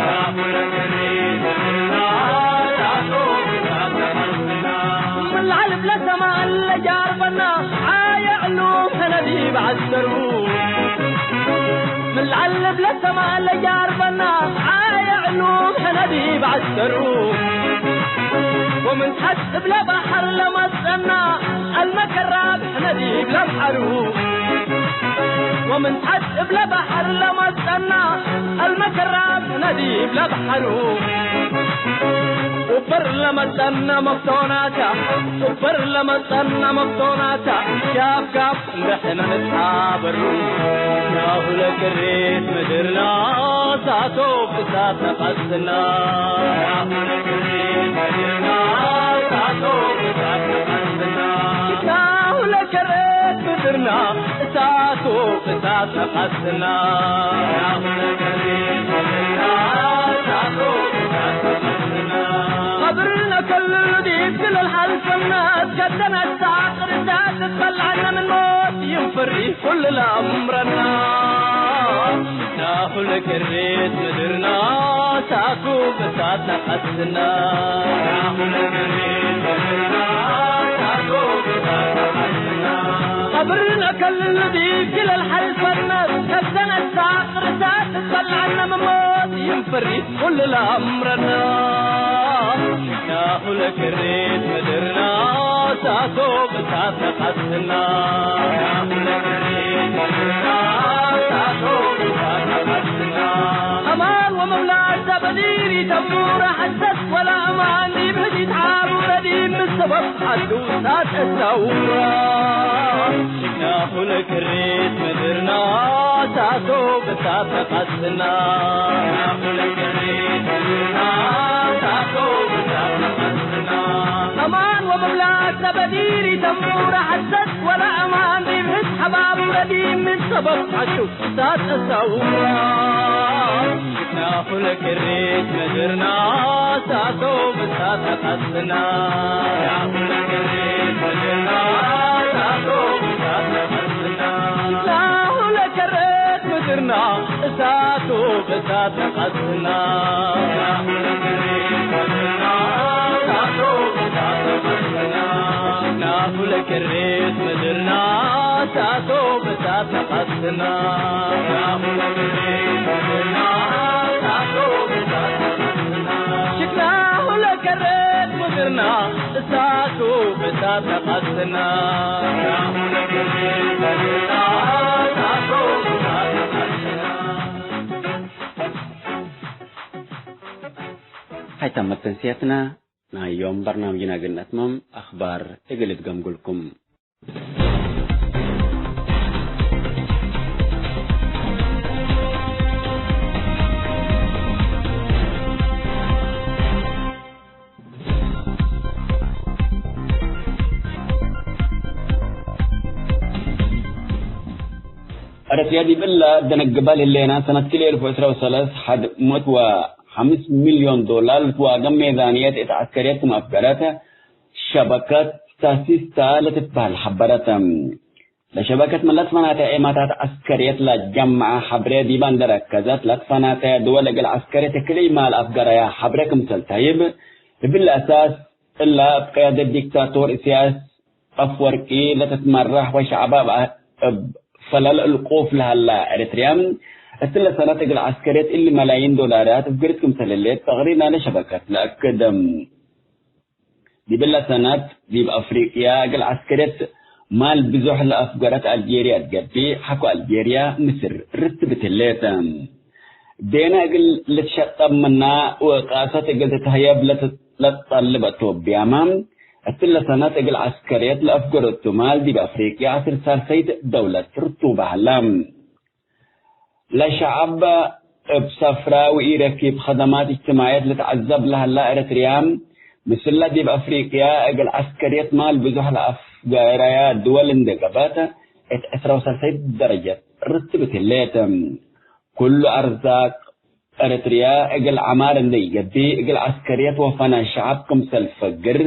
ናሁ ለክሬት ምድርና ሳሶ እሳት ተቀስና። ምን ለዐል እብለ ሰማን ለጃርበና፣ ዓየ ዕሉም ሕነ ዲብ ዐስከሩ። ምን ለዐል እብለ ሰማን ለጃርበና፣ ዓየ ዕሉም ሕነ ዲብ ዐስከሩ። ወምን ተሐት እብለ በሐር ለመጸና፣ አልመከራብ ሕነ ዲብ ለብሐሩ። ወምን ተሐት እብለ በሐር ለመጸና፣ አልመከራብ ሕነ ዲብ ለብሐሩ። ኡበር ለመጸና መፍቶናታ፣ ኡበር ለመጸና መፍቶናታ፣ ሻብ ጋብ እንደ ሕነ ንትሓበሩ። ናሁ ለክሬት ምድርና ሳቶ ብሳት ነቀስና። ናሁ ለክሬት ምድርና ሳቶ ብሳት ነቀስና። ናሁ ለክሬት ምድርና እሳቱ እሳት ነቀስና። ቀብርነ ከልሉ ዲብ ክልል ሐልፍነ፣ እስከ ተነሳ ቅርዳት ትትበልዐነ ምን ሞት ይንፍሪ ኩሉ ለአምረና። ናሁ ለክሬት ምድርና ሳቱ እሳት ነቀስና። ቀብርነ ከልል ዲብ ክልል ሐልፈነ፣ ከሰነሳ ቅርሳት ትትበልዐነ ምን ሞት ይንፍሪ ኩሉ ለአምረና። ናሁ ለክሬት ምድርና ሳቶ ብሳት ነቀስና። ናሁ ለክሬት ምድርና ሳቶ ብሳት ነቀስና። አማን ወመብላዕ ዘበዲር ኢተምቡረ ሐሰት ወለአማን ዲብ ሕዲት ሐሩረ ዲብ ምን ሰበብ ሐዱ ሳት እሳውራ። ናሁ ለክሬት ምድርና ሳቶ ብሳት ነቀስና። ናሁ ለክሬት ምድርና ሳቶ ብሳት ነቀስና። አማን ወመብላዕ ዘበዲር ኢተምቡረ ሐሰት ወለአማን ዲብ ሕድ ሐባቡረ ዲብ ምን ሰበብ ሐዱ ሳት እሳውራ። ናሁ ለክሬት ምድርና ሳቶ ብሳት ነቀስና። ናሁ ለክሬት ምድርና ሳቶ ብሳት ነቀስና። ናሁ ለክሬት ምድርና እሳቱ ብሳት ነቀስና። ናሁ ለክሬት ምድርና ሳቶ ብሳት ነቀስና። ናሁ ለክሬት ምድርና ሳቶ ብሳት ነቀስና። ናሁ ለክሬት ምድርና ሳቶ ብሳት ነቀስና። ሽክናሁ ለክሬት ምድርና እሳቱ ብሳት ነቀስና። ናሁ ለክሬት ምድርና ሳቶ ብሳት ነቀስና። ሀይ ተመት ተንስየትነ ናይ ዮም በርናምጅነ እግል ነትመም፣ አኽባር እግል እትገምጉልኩም። ኤረትርያ ዲብ እለ ደነግበል ህሌና፣ ሰነት ክልኤ እልፍ ወዕስራ ወሰለስ ሐድ ምእት ወሐምስ ሚልዮን ዶላር ልትዋገም ሜዛንየት እት ዐስከርየት ክም አፍገረት ሸበከት ስታቲስታ ለትትበህል ሐበረት። ለሸበከት ምን ለትፈናተ ኤማታት ዐስከርየት ለጀመዐ ሐብሬ ዲበ እንዴ ረከዘት፣ ለትፈናተ ድወል እግል ዐስከርየት ክልኢማል አፍገረያ ሐብሬ ክምሰል ተህይብ፣ እብሊ አሳስ እላ እብ ቅያደት ዲክታቶር እስያስ አፍወርቂ ለትትመራሕ ወሸዐባ እብ አ-፣ እብ ፈለል እልቁፍ ለሀላ ኤረትርያ፣ እትለ ሰነት እግል ዐስከርየት እሊ መላይን ዶላራት እፍግርት ክምሰል ህሌት ተቅሪር ናይለ ሸበከት ለአክድ። ዲብለ ሰነት ዲብ አፍሪቅያ እግል ዐስከርየት ማል ብዞሕ ለአፍገረት አልጄርያ እት ገብእ፣ ሐቆ አልጄርያ ምስር ርትብት ህሌት። ዴነ እግል ልትሸጠብ ምና ወቃሰት እግል ትትሀየብ ለትጠልብ አቶብያመ፣ እትለ ሰነት እግል ዐስከርየት ለአፍገረቱ ማል ዲብ አፍሪቅያ ዐስር ሳልሰይት ደውለት ርቱበ ሀላ። ለሸዐብ እብ ሰፍራ ወኢረኪብ ከደማት እጅትማዕየት ልትዐዘብ ለሀላ ኤረትርያ፣ ምስለ ዲብ አፍሪቅያ እግል ዐስከርየት ማል ብዞሕ ለአፍገረያ ድወል እንዴ ገብአት፣ እት ዕስራ ወሰልሰይ ደረጀት ርትብት ህሌት። ኩሉ አርዛቅ ኤረትርያ እግል ዐማር እንዴ ኢገብእ፣ እግል ዐስከርየት ወፈናን ሸዐብ ክምሰል ልፈግር፣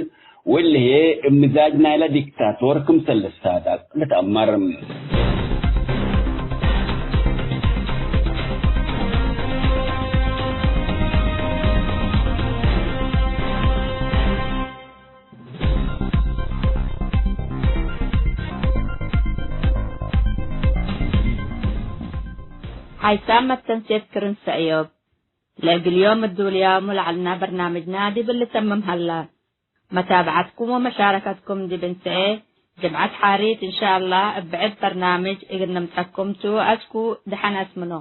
ወእሊ ህዬ እብ ምዛጅ ናይለ ዲክታቶር ክምሰል ልሳዳቅ ልትአመር። ሓይሳም መተንሴት ክርን ሰእዮብ። ለእግል ዮም እዱልያሙ ለዐልና በርናምጅና ዲብ ልተምም ሀላ። መታብዐትኩም ወመሻረከትኩም ዲብ እንሰኤ ጅምዐት ሓሪት እንሻአላህ እብ ብዕድ በርናምጅ እግል ንምጸኩም ቱ። አስኩ ደሐን አስምኖ።